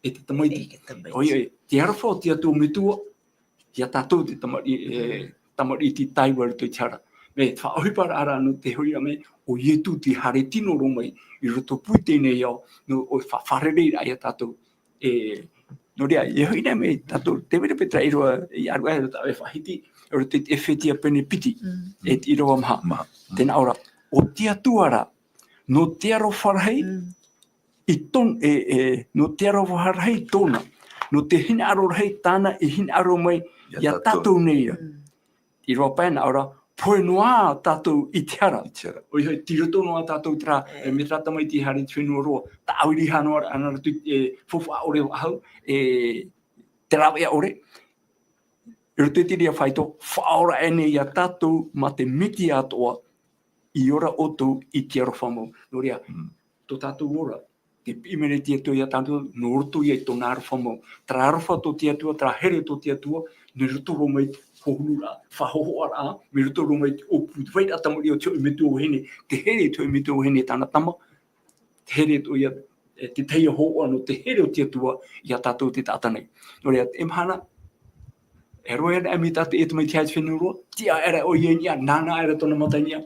e te tamaiti. E te tamaiti. ʻOia, ʻoia, te aroha o te Atua metua, ia tātou te tamari-, e, tamariʻi taiva i roto i te hara. Mea faʻaʻohiparaʻa ra nō te hoʻiraʻa mai, ʻo Iesu tei haere tino roa mai, i rotopū i teie nei ao, nō ʻoe faʻafaʻarereiraʻa ia tātou. E, nō reira, e hoʻi nei mai tātou, te mea pē terā ʻīrava, i ʻaruʻa e tāʻu e faʻahiti, i roto i te Efetia pene piti, mm, e te ʻīrava maha. Maha. Tē nā ʻō ra, ʻo te Atua ra, nō te aroha rahi, mm, i tōn-, e, e, nō te aroha rahi tōna, nō te hinaʻaro rahi tāna i hinaʻaro mai ia tātou nei ra. Mm. ʻĪrava pae nā ʻō ra, pohe noa tātou i te hara. I te hara. ʻOia hoʻi, tei roto noa tātou terā, e, mea terā tamaiti haere i te fenua roa, tāʻiri noa ra, ana rā tū, e, faufaʻa ʻore vahau, e, te rāveʻa ʻore. I roto i te reira faito, faʻaora aʻe nei ia tātou mā te Mesia atoʻa, i ora ʻoutou i te aroha mau. Nō reira, mm, tō tātou ora, tē piʻi mai nei te Atua ia tātou, nō roto ia i tōna aroha mau. Terā aroha tō te Atua, terā here tō te Atua, nō roto roa mai te hōhonuraʻa, faʻahōhoʻaraʻa, nō roto roa mai te ʻōpū, te vairaʻa tamariʻi o te hōʻē metua vahine, te here i te hōʻē metua vahine tāna tama, te here atoʻa ia, e, te tahi hōhoʻa nō te here o te Atua ia tātou te taʻata nei. Nō reira, e mahana, e roa ana e mai tā te e tamaiti haere i te fenua roa, tiʻa aʻera ʻoia i niʻa, nānā aʻera tōna mata i niʻa,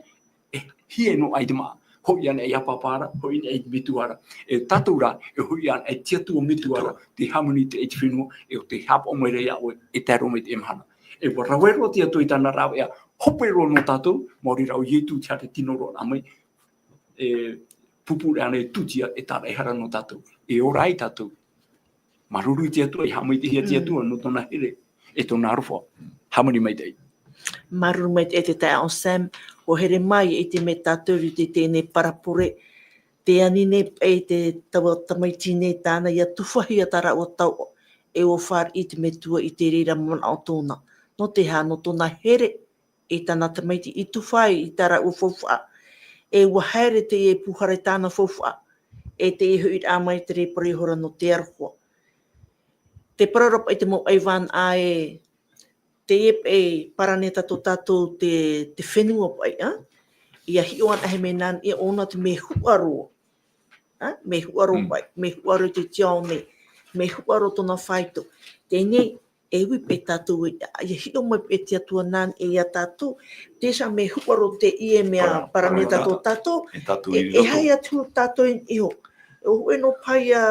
e hia noa ai te māʻa, hoʻi ana i ʻāpapa ra, hoʻi ana i te metua ra. E tātou rā, e hoʻi ana i te Atua metua ra, tē hāmani i te fenua, e ʻo tē haʻapaʻo mai ra ia ʻoe, e tae roa mai i teie mahana. E ʻua rave roa te Atua i tāna rāveʻa, hope roa nō tātou, maori rā ʻo Iesu te haere tino roa mai, e pūpū ra ana e tūtia, e tāraʻehara nō tātou, e ora ai tātou. Māuruuru i te Atua, e haʻamaitaʻihia te Atua, nō tōna here, e tōna aroha. Hāmani maitaʻi. Māuruuru maitaʻi te taeaʻe Sam, ʻua here mai i te mea tātou i te, teie nei parabole, tē ani nei paʻi te taua tamaiti nei tāna ʻia tufaʻahia tā rāua tauʻa, e ʻua fāriʻi te metua i te reira manaʻo tōna. Nō te aha, nō tōna here, i tāna tamaiti i tufa ai i tā rāua faufaʻa. E ʻua haere teie pūhara i tāna faufaʻa. E teie hoʻiraʻa mai te reira parau hora nō te aroha. Te parau ra paʻi te mau ʻaivānaʻa e, teie paʻi paraneta tō tātou te, te fenua paʻi, ā? ʻIa hiʻo anaʻe mai nāna, ʻia ʻōna te mea huʻa roa. Ā? Mea huʻa roa paʻi, mea huʻa roa te tiaone, mea huʻa roa tōna faito. Teie nei, e ui paʻi tātou e, ʻia hiʻo mai paʻi te Atua nāna e ia tātou, te aha mea huʻa roa teie mea paraneta tō tātou, e, e haere atu tātou i niʻa iho. E hōʻē noa paha ia,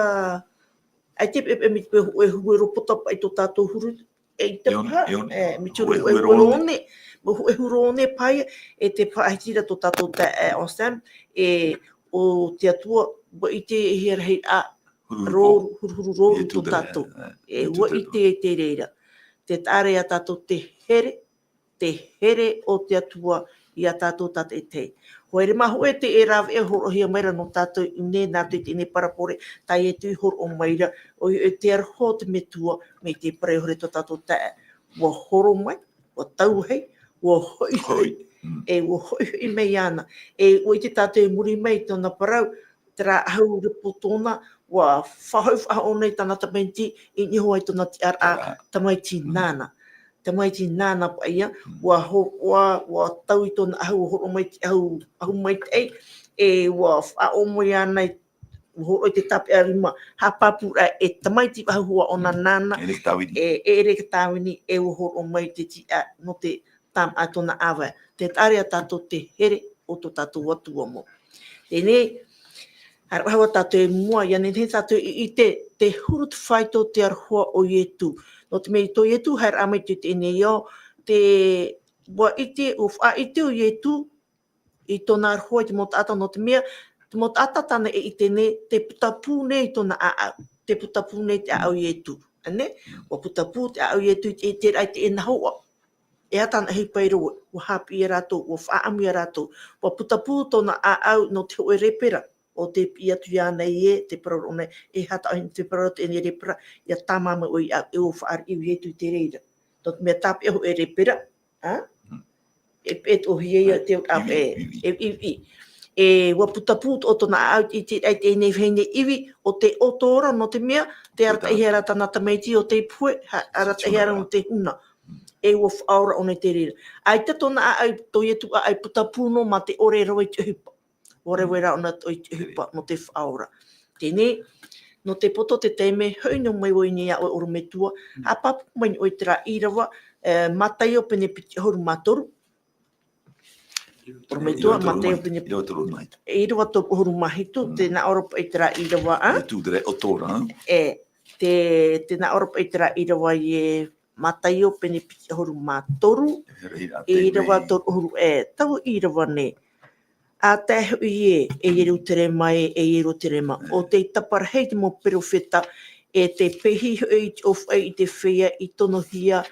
ʻaita e, e, e, mai te peu hōʻē huero pota paʻi tō tātou huru, e, i te paha, e, mai te huru, hōʻē huero one, mai hōʻē huero one paha ia, e te paha iti ra tō tātou taeaʻe Sam, e, ʻo te Atua, ʻua ʻite e hia rahi ā, huruhuru rō-, huruhuru rō-, tō tātou. E, ʻua ʻite i te reira. Tē taʻa ra ia tātou te here, te here o te Atua ia tātou tātaʻitahi. ʻUa haere mai hōʻē teie rāveʻa e hōroʻahia mai ra nō tātou i ʻō nei, nā roto i teie nei parabole, tā Iesu i hōroʻa mai ra, ʻoia hoʻi te aroha o te metua, mai te parau hora tō tātou taeaʻe, ʻua horo mai, ʻua tauahi, ʻua hoʻi, hoʻi. E, ʻua hoʻi, hoʻi mai iāna. E, ʻua ʻite tātou i muri mai i tōna parau, terā ʻahu repo tōna, ʻua faʻahoʻi faʻahou nei tāna tamaiti, i niʻa iho ā i tōna tiʻaraʻa, tamaiti nāna. Tamaiti nāna paʻi ia, ʻua ho-, ʻua, ʻua tau i tōna ʻahu, ʻua hōroʻa mai te ʻahu, ʻahu maitaʻi, e, ʻua faʻaʻō mai iāna i, ʻua hōroʻa i te tāpeʻa rima, haʻapāpū ra e tamaiti faʻahou ʻōna nāna, e, e ʻere i te tāvini, e ʻua hōroʻa mai te tiʻa nō te tāmāʻa tōna ʻāvae. Tē taʻa ra ia tātou te here, o tō tātou Atua mau. Teie nei, haere ʻoia tātou i mua, ʻia nehenehe tātou i ʻite, te huru te fāito o te aroha o Ietu. Nō te mea i tō Ietu, haere mai te, teie nei ao, te, ʻua ʻite, ʻua faʻaʻite ʻo Ietu, i tōna aroha i te mau taʻata, nō te mea, te mau taʻata tāna e ʻite nei, te putapū nei i tōna ʻāʻau, te putapū nei te ʻāʻau o Ietu. ʻĀ nei, ʻua putapū te ʻāʻau o Ietu i te, i te raʻi te ʻēnahoʻa. E aha tāna ʻohipa i rave, ʻua haʻapiʻi ia rātou, ʻua faʻaʻamu ia rātou. ʻUa putapū tōna ʻāʻau nō te hōʻē lepera, ʻo tē piʻi atu iāna ē, te parau nei, e aha tā ʻoe te parau teie nei lepera, ʻia tāmā mai ʻoe iāʻu, e ʻua fāriʻi ʻo Ietu i te reira. Nō te mea tāpeʻa hōʻē lepera, ʻā? Mm. E, e tōhia ia te, ʻā, ivi, e, ivi. E, ivi. E, ʻua putapū tō, tōna ʻāʻau i te, i te, i teie nei vahine ivi, ʻo tē ʻoto ra, nō te mea, tē arataʻihia ra tāna tamaiti ʻo tei pohe, ha-, arataʻihia ra nō te huna. Mm. E ʻua faʻaora ʻōna i te reira. ʻAita tōna ʻāʻau, tō Ietu ʻāʻau putapū noa mā te ʻore e rave i te ʻohipa. ʻOre, mm, rave ra ʻōna i te ʻohipa nō te faʻaora. Teie nei, nō te poto o te taime, hoʻi noa mai vau i niʻa iā ʻoe ʻorometua, mm, haʻapāpū mai ʻoe i terā ʻīrava, e, Mataio pene piti ʻahuru mā toru. ʻOrometua, Mataio pene ʻīrava toru ʻahuru mā hitu. ʻĪrava toru ʻahuru mā hitu, mm, tē nā ʻō ra paʻi terā ʻīrava, ʻā? E tū terā ʻoto ra. E, te, tē nā ʻō ra paʻi terā ʻīrava ē, Mataio pene piti ʻahuru mā toru, e, ʻīrava toru ʻahuru, e, taua ʻīrava nei. ʻA tae hoʻi ē, e Ierutarema ē, e Ierutarema, mm, ʻo tei taparahi te mau perofeta, e tei pehi hoʻi i te ʻōfaʻi i te feiā i tonohia,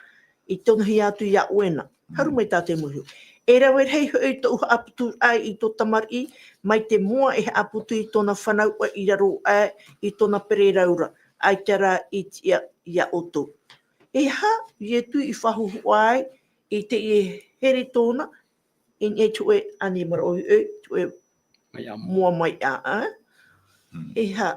i tonohia atu iā ʻoe na. Mm. Haru mai tā te mōhio. E rave rahi hoʻi tōʻu haʻaputuraʻa i tō tamariʻi, mai te moa e haʻaputu i tōna fanauʻa i raro aʻe i tōna pererau ra, ʻaita rā i tiʻa iā ʻoutou. E aha Ietu i faʻahohoʻa ai i teie here tōna, i niʻa i te hōʻē ʻanimara ʻohiʻohi, te hōʻē maiʻa moa. Moa maiʻa, ʻā? Mm. E aha,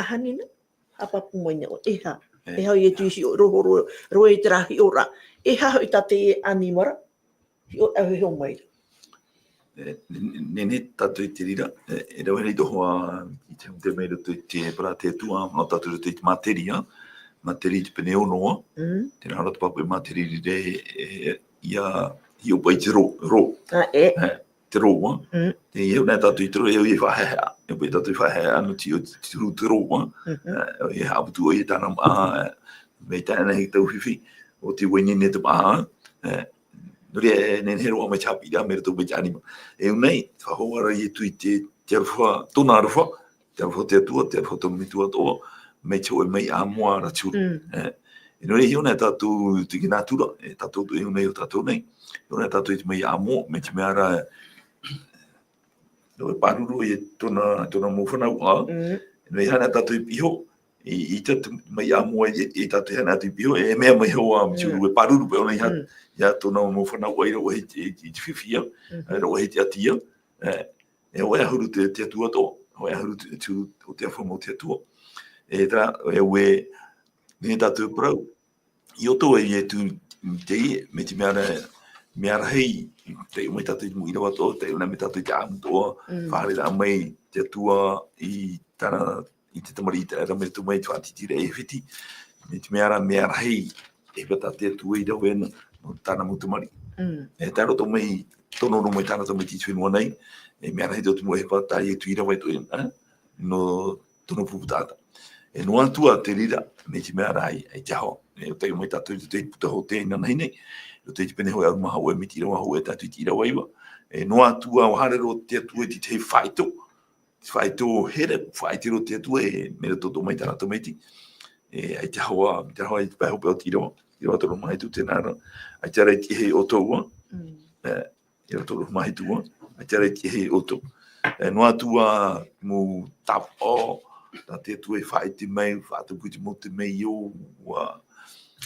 ʻahani na, haʻapāpū mai na ʻoe, e aha? E. E aha Ietu i hiʻo, roho, roho, roa i terā hiʻoraʻa. E aha hoʻi tā teie ʻanimara, hiʻo, ʻa hiʻo mai ra. E, ne-, ne-, nehenehe tātou i te reira, e, e rave rahi tō hoa i te, te mea i roto i te parau a te Atua, nā tātou i roto i te Māteri, ā, Māteri i te pene ono, ā. Mm. Terā rā te pāpū e Māteri i reira, e, e, ʻia hiʻo paʻi te rō, rō. Ā, e. E, te rō, ā. Mm. Te, e hiʻo nei tātou i te rō, e, e faʻaheʻa, e, paʻi tātou i faʻaheʻa, nō te, te, te rō, ā. Mhm. E, e haʻaputu ʻoia i tāna, ā, e, mai tāna i tau fifi, ʻo te uaine nei te maha, e, Nō reira, e nehenehe roa mai te haʻapiʻiraʻa mai roto mai te ʻanimara. E ʻū nei, faʻahoʻi ra Ietu i te, te aroha, tōna aroha, te aroha o te Atua, te aroha o tōna Metua atoʻa, mai te hōʻē maiʻa moa ra te huru. Mm. E, e nō reira, hiʻo nei tātou i te nātura, e tātou, e ʻū nei o tātou nei. Hiʻo nei tātou i te maiʻa moa, mai te mea ra, nō te pāruru i tōna, tōna mau fanauʻa. Mm. Nō reira, haere tātou i piha, i, i te maiʻa moa, i, i tātou haere atu i piha, e mea mai hoʻi, ā, te huru e pāruru paʻi ʻōna ia, mm, ia tōna mau fanauʻa i rave i te, i te fifi, ā, mhm, i rave i te ʻati, ā, e, e hōʻē ʻahuru te, te Atua atoʻa, hōʻē ʻahuru te, te, o te aroha mau o te Atua. E terā, e ʻua, nehenehe tātou e parau, i ʻō atoʻa e Ietu i teie, mai te mea ra, mea rahi, taiʻo mai tātou i te mau ʻīrava atoʻa, taiʻo mai tātou i te ʻāʻamu atoʻa, mm, faʻahaereraʻa mai te Atua i tāna, i te tamariʻi ʻĪteraʻera mai roto mai i te faʻatītīraʻa i ʻAifiti, mai te mea ra, mea rahi, e ʻohipa tā te Atua i rave nō, nō tāna mau tamariʻi. Mm. E tae roto mai, tono roa mai tāna tamaiti i te fenua nei, e mea rahi tō te mau ʻohipa tā Ietu i rave atoʻa, ā, nō tōna pupu taʻata. E noa atu ā te reira, mai te mea ra ʻaita, ʻaita hoʻi. E ʻo taiʻo mai tātou i roto i te puta hōtēra inanahi nei, i roto i te pene hōʻē ʻahuru mā hōʻē, mai te ʻīrava hōʻē tātou i te ʻīrava iva. E noa atu ā, ʻua haere roa te Atua i te tahi faʻaito. Te faʻaito here, faʻaite roa te Atua, e, mai roto atoʻa mai tāna tamaiti. E, ʻaita hoʻi, ʻaita hoʻi i te pae hopeʻa o te ʻīrava, ʻīrava toru mā hitu tēnā ra. ʻAita rā i te ʻēʻē ʻoutou, ā. Mm. E, ʻīrava toru mā hitu, ā, ʻaita rā i te ʻēʻē ʻoutou. E, noa atu ā mau tāpaʻo, tā te Atua e faʻaite mai, faʻatupu i te mau temeio, ʻua,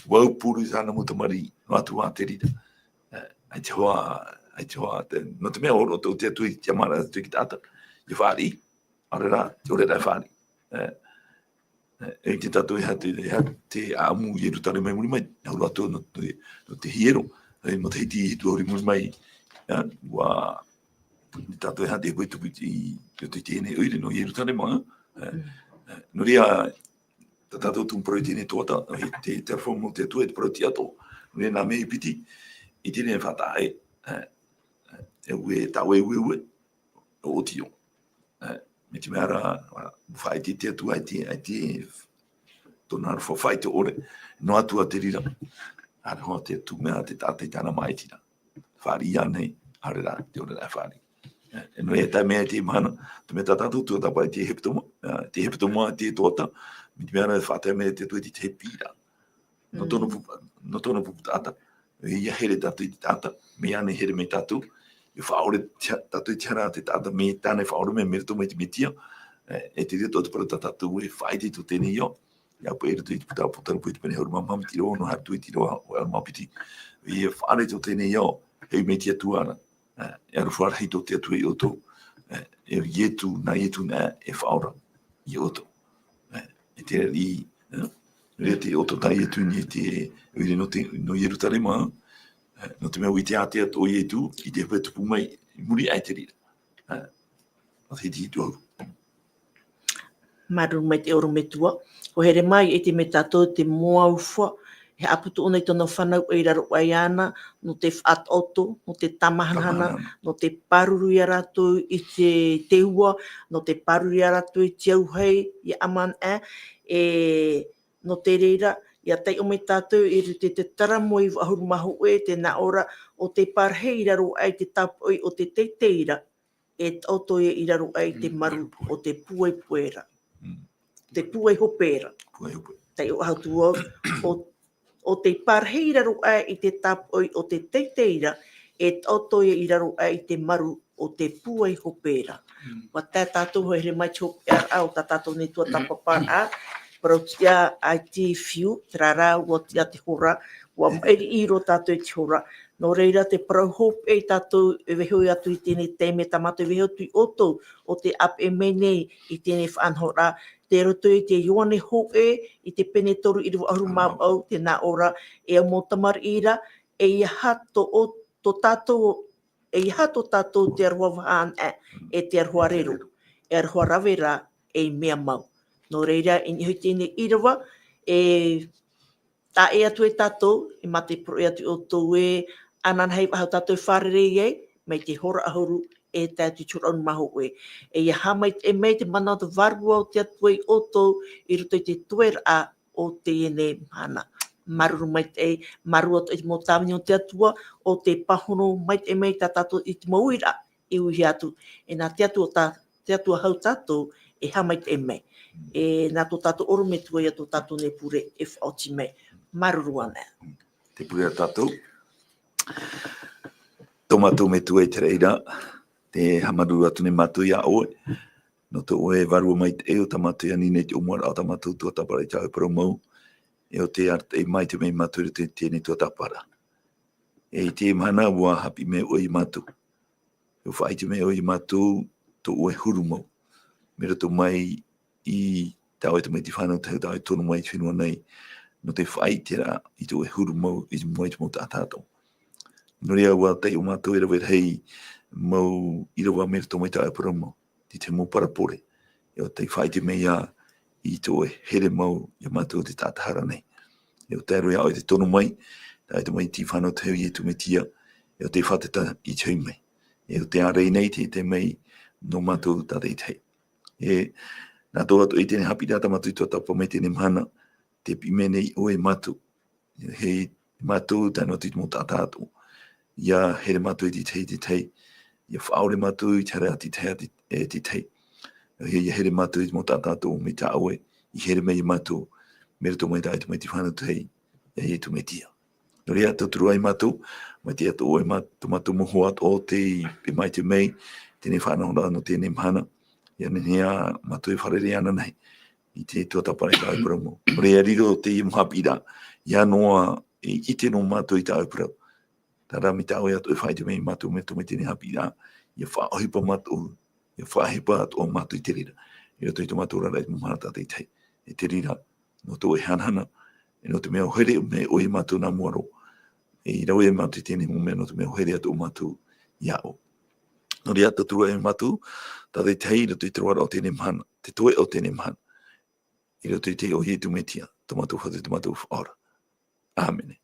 ʻua aupuru i tāna mau tamariʻi, noa atu ā te reira. E, ʻaita hoʻi, ʻaita hoʻi, te, nō te mea ʻo, ʻo, ʻo te Atua i tiʻamāraʻa atu i te taʻata, ʻia fāriʻi, ʻaore rā, ʻaore rā e fāriʻi. E, E, e ʻite tātou e aha te, e aha te ʻāʻamu i Ierutarema i muri mai, e hau atu nō te, nō te hiero, e, matahiti hitu ʻahuru i muri mai, e, ʻua, ʻite tātou e aha te ʻohipa i tupu i, i, i teie nei ʻoire nō Ierutarema, e, e, nō reira, tā tātou tumu parau i teie nei tuhaʻa, e, te, te aroha mau o te Atua, e te parau tiʻa atoʻa, nō reira nā mea i piti, i teie nei faʻataʻa, e, e, e ue, tā ʻoe e ueue, ʻo ʻoti ʻō. E, mai te mea ra, ʻua faʻaʻite te Atua, ʻaita, ʻaita tōna aroha faʻaʻite ʻore. Noa atu ā te reira, ʻareʻa te Atua mea te taʻata i tāna māʻitiraʻa. Fāriʻi ānei, ʻaore rā, te ʻore rā e fāriʻi. E, e nō reira, tae mai i teie mahana, te mea tā tātou tuatāpapa i te hepetoma, e, te hepetoma, te toata, mai te mea ra, faʻatae mai te Atua i te tahi piʻiraʻa. Nō tōna pupu, nō tōna pupu taʻata. ʻIa here tātou i te taʻata, mea ānei here mai tātou, e faʻaʻore te, tātou i te hara a te taʻata, mea tāna e faʻaʻore mai, mai roto mai te Metia, e, e te reira tō te parau tā tātou e faʻaʻite i tō teie nei ao, ʻia pohe i roto i te puta Apotarupo i te pene ʻahuru mā maha, mai te ʻīrava ono haere atu i te ʻīrava ʻahuru mā piti, ʻia faʻaʻore i tō teie nei ao, e mai te Atua ra, e, e aroha rahi tō te Atua ia ʻoutou, e, e Ietu, nā Ietu nā e faʻaora ia ʻoutou. E, e te reira, e, reira te ʻoto tā Ietu nei te, ʻoire nō te, nō Ierutarema, e, nō te mea ʻua ʻite ātea ʻo Ietu, i te hope tupu mai, i muri aʻe i te reira. E, nō te hiti hitu au. Māuruuru maitaʻi ʻorometua. ʻUa haere mai e te mea tātou te moa ʻufa, e haʻaputu ʻōna i tōna fānau i raro aʻe iāna, nō te faʻataʻoto, nō te tāmahanahana, Tāmahanahana. Nō te pāruru ia rātou i te, te ua, nō te pāruru ia rātou i te auahi, ia ʻamanaʻe, e, nō te reira, ʻia taiʻo mai tātou i roto i te Taramo iva ʻahuru mā hōʻē, tē nā ʻō ra, ʻo tē pārahi i raro aʻe i te tāpoʻi o te teitei ra, e taʻoto ia i raro aʻe i te Mm, maru maru pohe. O te pūai pohe ra. Mm. Te pūai hope ra. Pūai hope. Taiʻo atu au, ʻo, ʻo tē pārahi i raro aʻe i te tāpoʻi o te teitei ra, e taʻoto ia i raro aʻe i te maru o te pūai hope ra. Mm. ʻUa tae tātou, ʻua haere mai te hopeʻaraʻa o tā tātou nei tuatāpaparaʻa, parau tiʻa ʻaita e fiu, terā rā, ʻua tiʻa te hora, ʻua maʻiri roa tātou i te hora. Nō reira, te parau hopeʻa ia tātou e vaiiho atu i teie nei taime, tā mātou e vaiiho atu ia ʻoutou, ʻo tē ʻāpeʻe mai nei i teie nei faʻanahoraʻa, tei roto i te Ioane hōʻē, i te pene toru ʻīrava ʻahuru mā vaʻu, tē nā ʻō ra, e au mau tamariʻi ra, ʻeiaha tō, tō tātou, ʻeiaha tō tātou te aroha vaha anaʻe, e te aroha rero, e aroha rave ra, ei mea mau. Nō reira, i niʻa i teie nei ʻīrava, e taʻa atu e tātou, e mā te poroʻi atu ia ʻoutou ē, ananahi faʻahou tātou e fārerei ai, mai te hora ʻahuru, e tae atu i te hora ʻahuru mā hōʻē. ʻEiaha maitaʻi mai te mana o te Vārua o te Atua ia ʻoutou, i roto i te tueraʻa o teie nei mahana. Māuruuru maitaʻi, māuruuru atoʻa i te mau tāvini o te Atua, ʻo tē pāhono maitaʻi mai tā tātou i te mau uiraʻa, e ui atu, e nā te Atua tā, te Atua hau tātou, e haʻamaitaʻi mai. E nā tō tātou ʻorometua ia tō tātou nei pure e faʻaoti mai. Māuruuru anaʻe. Tē pure ra tātou. Tō mātou Metua i te raʻi ra, tē haʻamāuruuru atu nei mātou ia ʻoe. Nō tō ʻoe Vārua maitaʻi, ʻo tā mātou i ani nei i te ʻōmuaraʻa o tā mātou tuatāpaparaʻa i tā ʻoe parau mau. E ʻo tē arataʻi maitaʻi mai mātou i roto i teie nei tuatāpaparaʻa. E i teie mahana ʻua haʻapiʻi mai ʻoe ia mātou. ʻUa faʻaʻite mai ʻoe ia mātou tō ʻoe huru mau. Mai roto mai i tā ʻoe tamaiti fānau tahi tā ʻoe tonu mai i te fenua nei. Nō te faʻaʻiteraʻa i tō ʻoe huru mau i mua i te mau taʻata atoʻa. Nō reira ʻua taiʻo mātou e rave rahi mau ʻīrava mai roto mai tā ʻoe parau mau. Te tahi mau parabole. E ʻo tē faʻaʻite mai ā i tō ʻoe here mau ia mātou te taʻata hara nei. E ʻo tae roa ia ʻoe i te tonu mai, tā ʻoe tamaiti fānau tahi ʻo Ietu Metia, e ʻo tē fātata i te hoʻi mai. E ʻo tē ārai nei te, te mai nō mātou tātaʻitahi. E, nā tō atoʻa i teie nei haʻapiʻiraʻa tā mātou i tuatāpapa mai teie nei mahana, tē piʻi mai nei ʻoe ia mātou. Hei mātou, tae noa atu i te mau taʻata atoʻa. ʻIa here mātou i te tahi, te tahi. ʻIa faʻaʻore mātou i te hara a te tahi, a te, e te tahi. ʻIa, ʻia here mātou i te mau taʻata atoʻa mai tā ʻoe i here mai ia mātou, mai roto mai tā ʻoe tamaiti fānau tahi, ia Ietu Metia. Nō reira, tauturu ai mātou, mai te atoʻa ʻoe mā-, tō mātou mau hoa atoʻa tei peʻe maitaʻi mai, teie nei faʻanahoraʻa nō teie nei mahana, ʻia nehenehe ā mātou e fārerei ananahi i te tuatāpaparaʻa i tā ʻoe parau mau. Nō reira, riro teie mau haʻapiʻiraʻa, ʻia noa e ʻite noa mātou i tā ʻoe parau. Terā rā mai tā ʻoe atoʻa e faʻaʻite mai ia mātou mai roto mai teie nei haʻapiʻiraʻa, ʻia faʻaʻohipa mātou, ʻia faʻaʻohipa atoʻa mātou i te reira. I roto i tō mātou oraraʻa i te mau mahana tātaʻitahi. E te reira, nō tō ʻoe hanahana, e nō te mea ʻua here mai ʻoe ia mātou nā mua roa. E rave ia mātou i teie nei mau mea nō te mea ʻua here atoʻa mātou ia ʻoe. Nō reira, tauturu ai mātou, tātaʻitahi, i roto i te roaraʻa o teie nei mahana, te toeʻa o teie nei mahana. I roto i te iʻoa o Ietu Metia, tō mātou Fatu, tō mātou Faʻaora. ʻĀmene.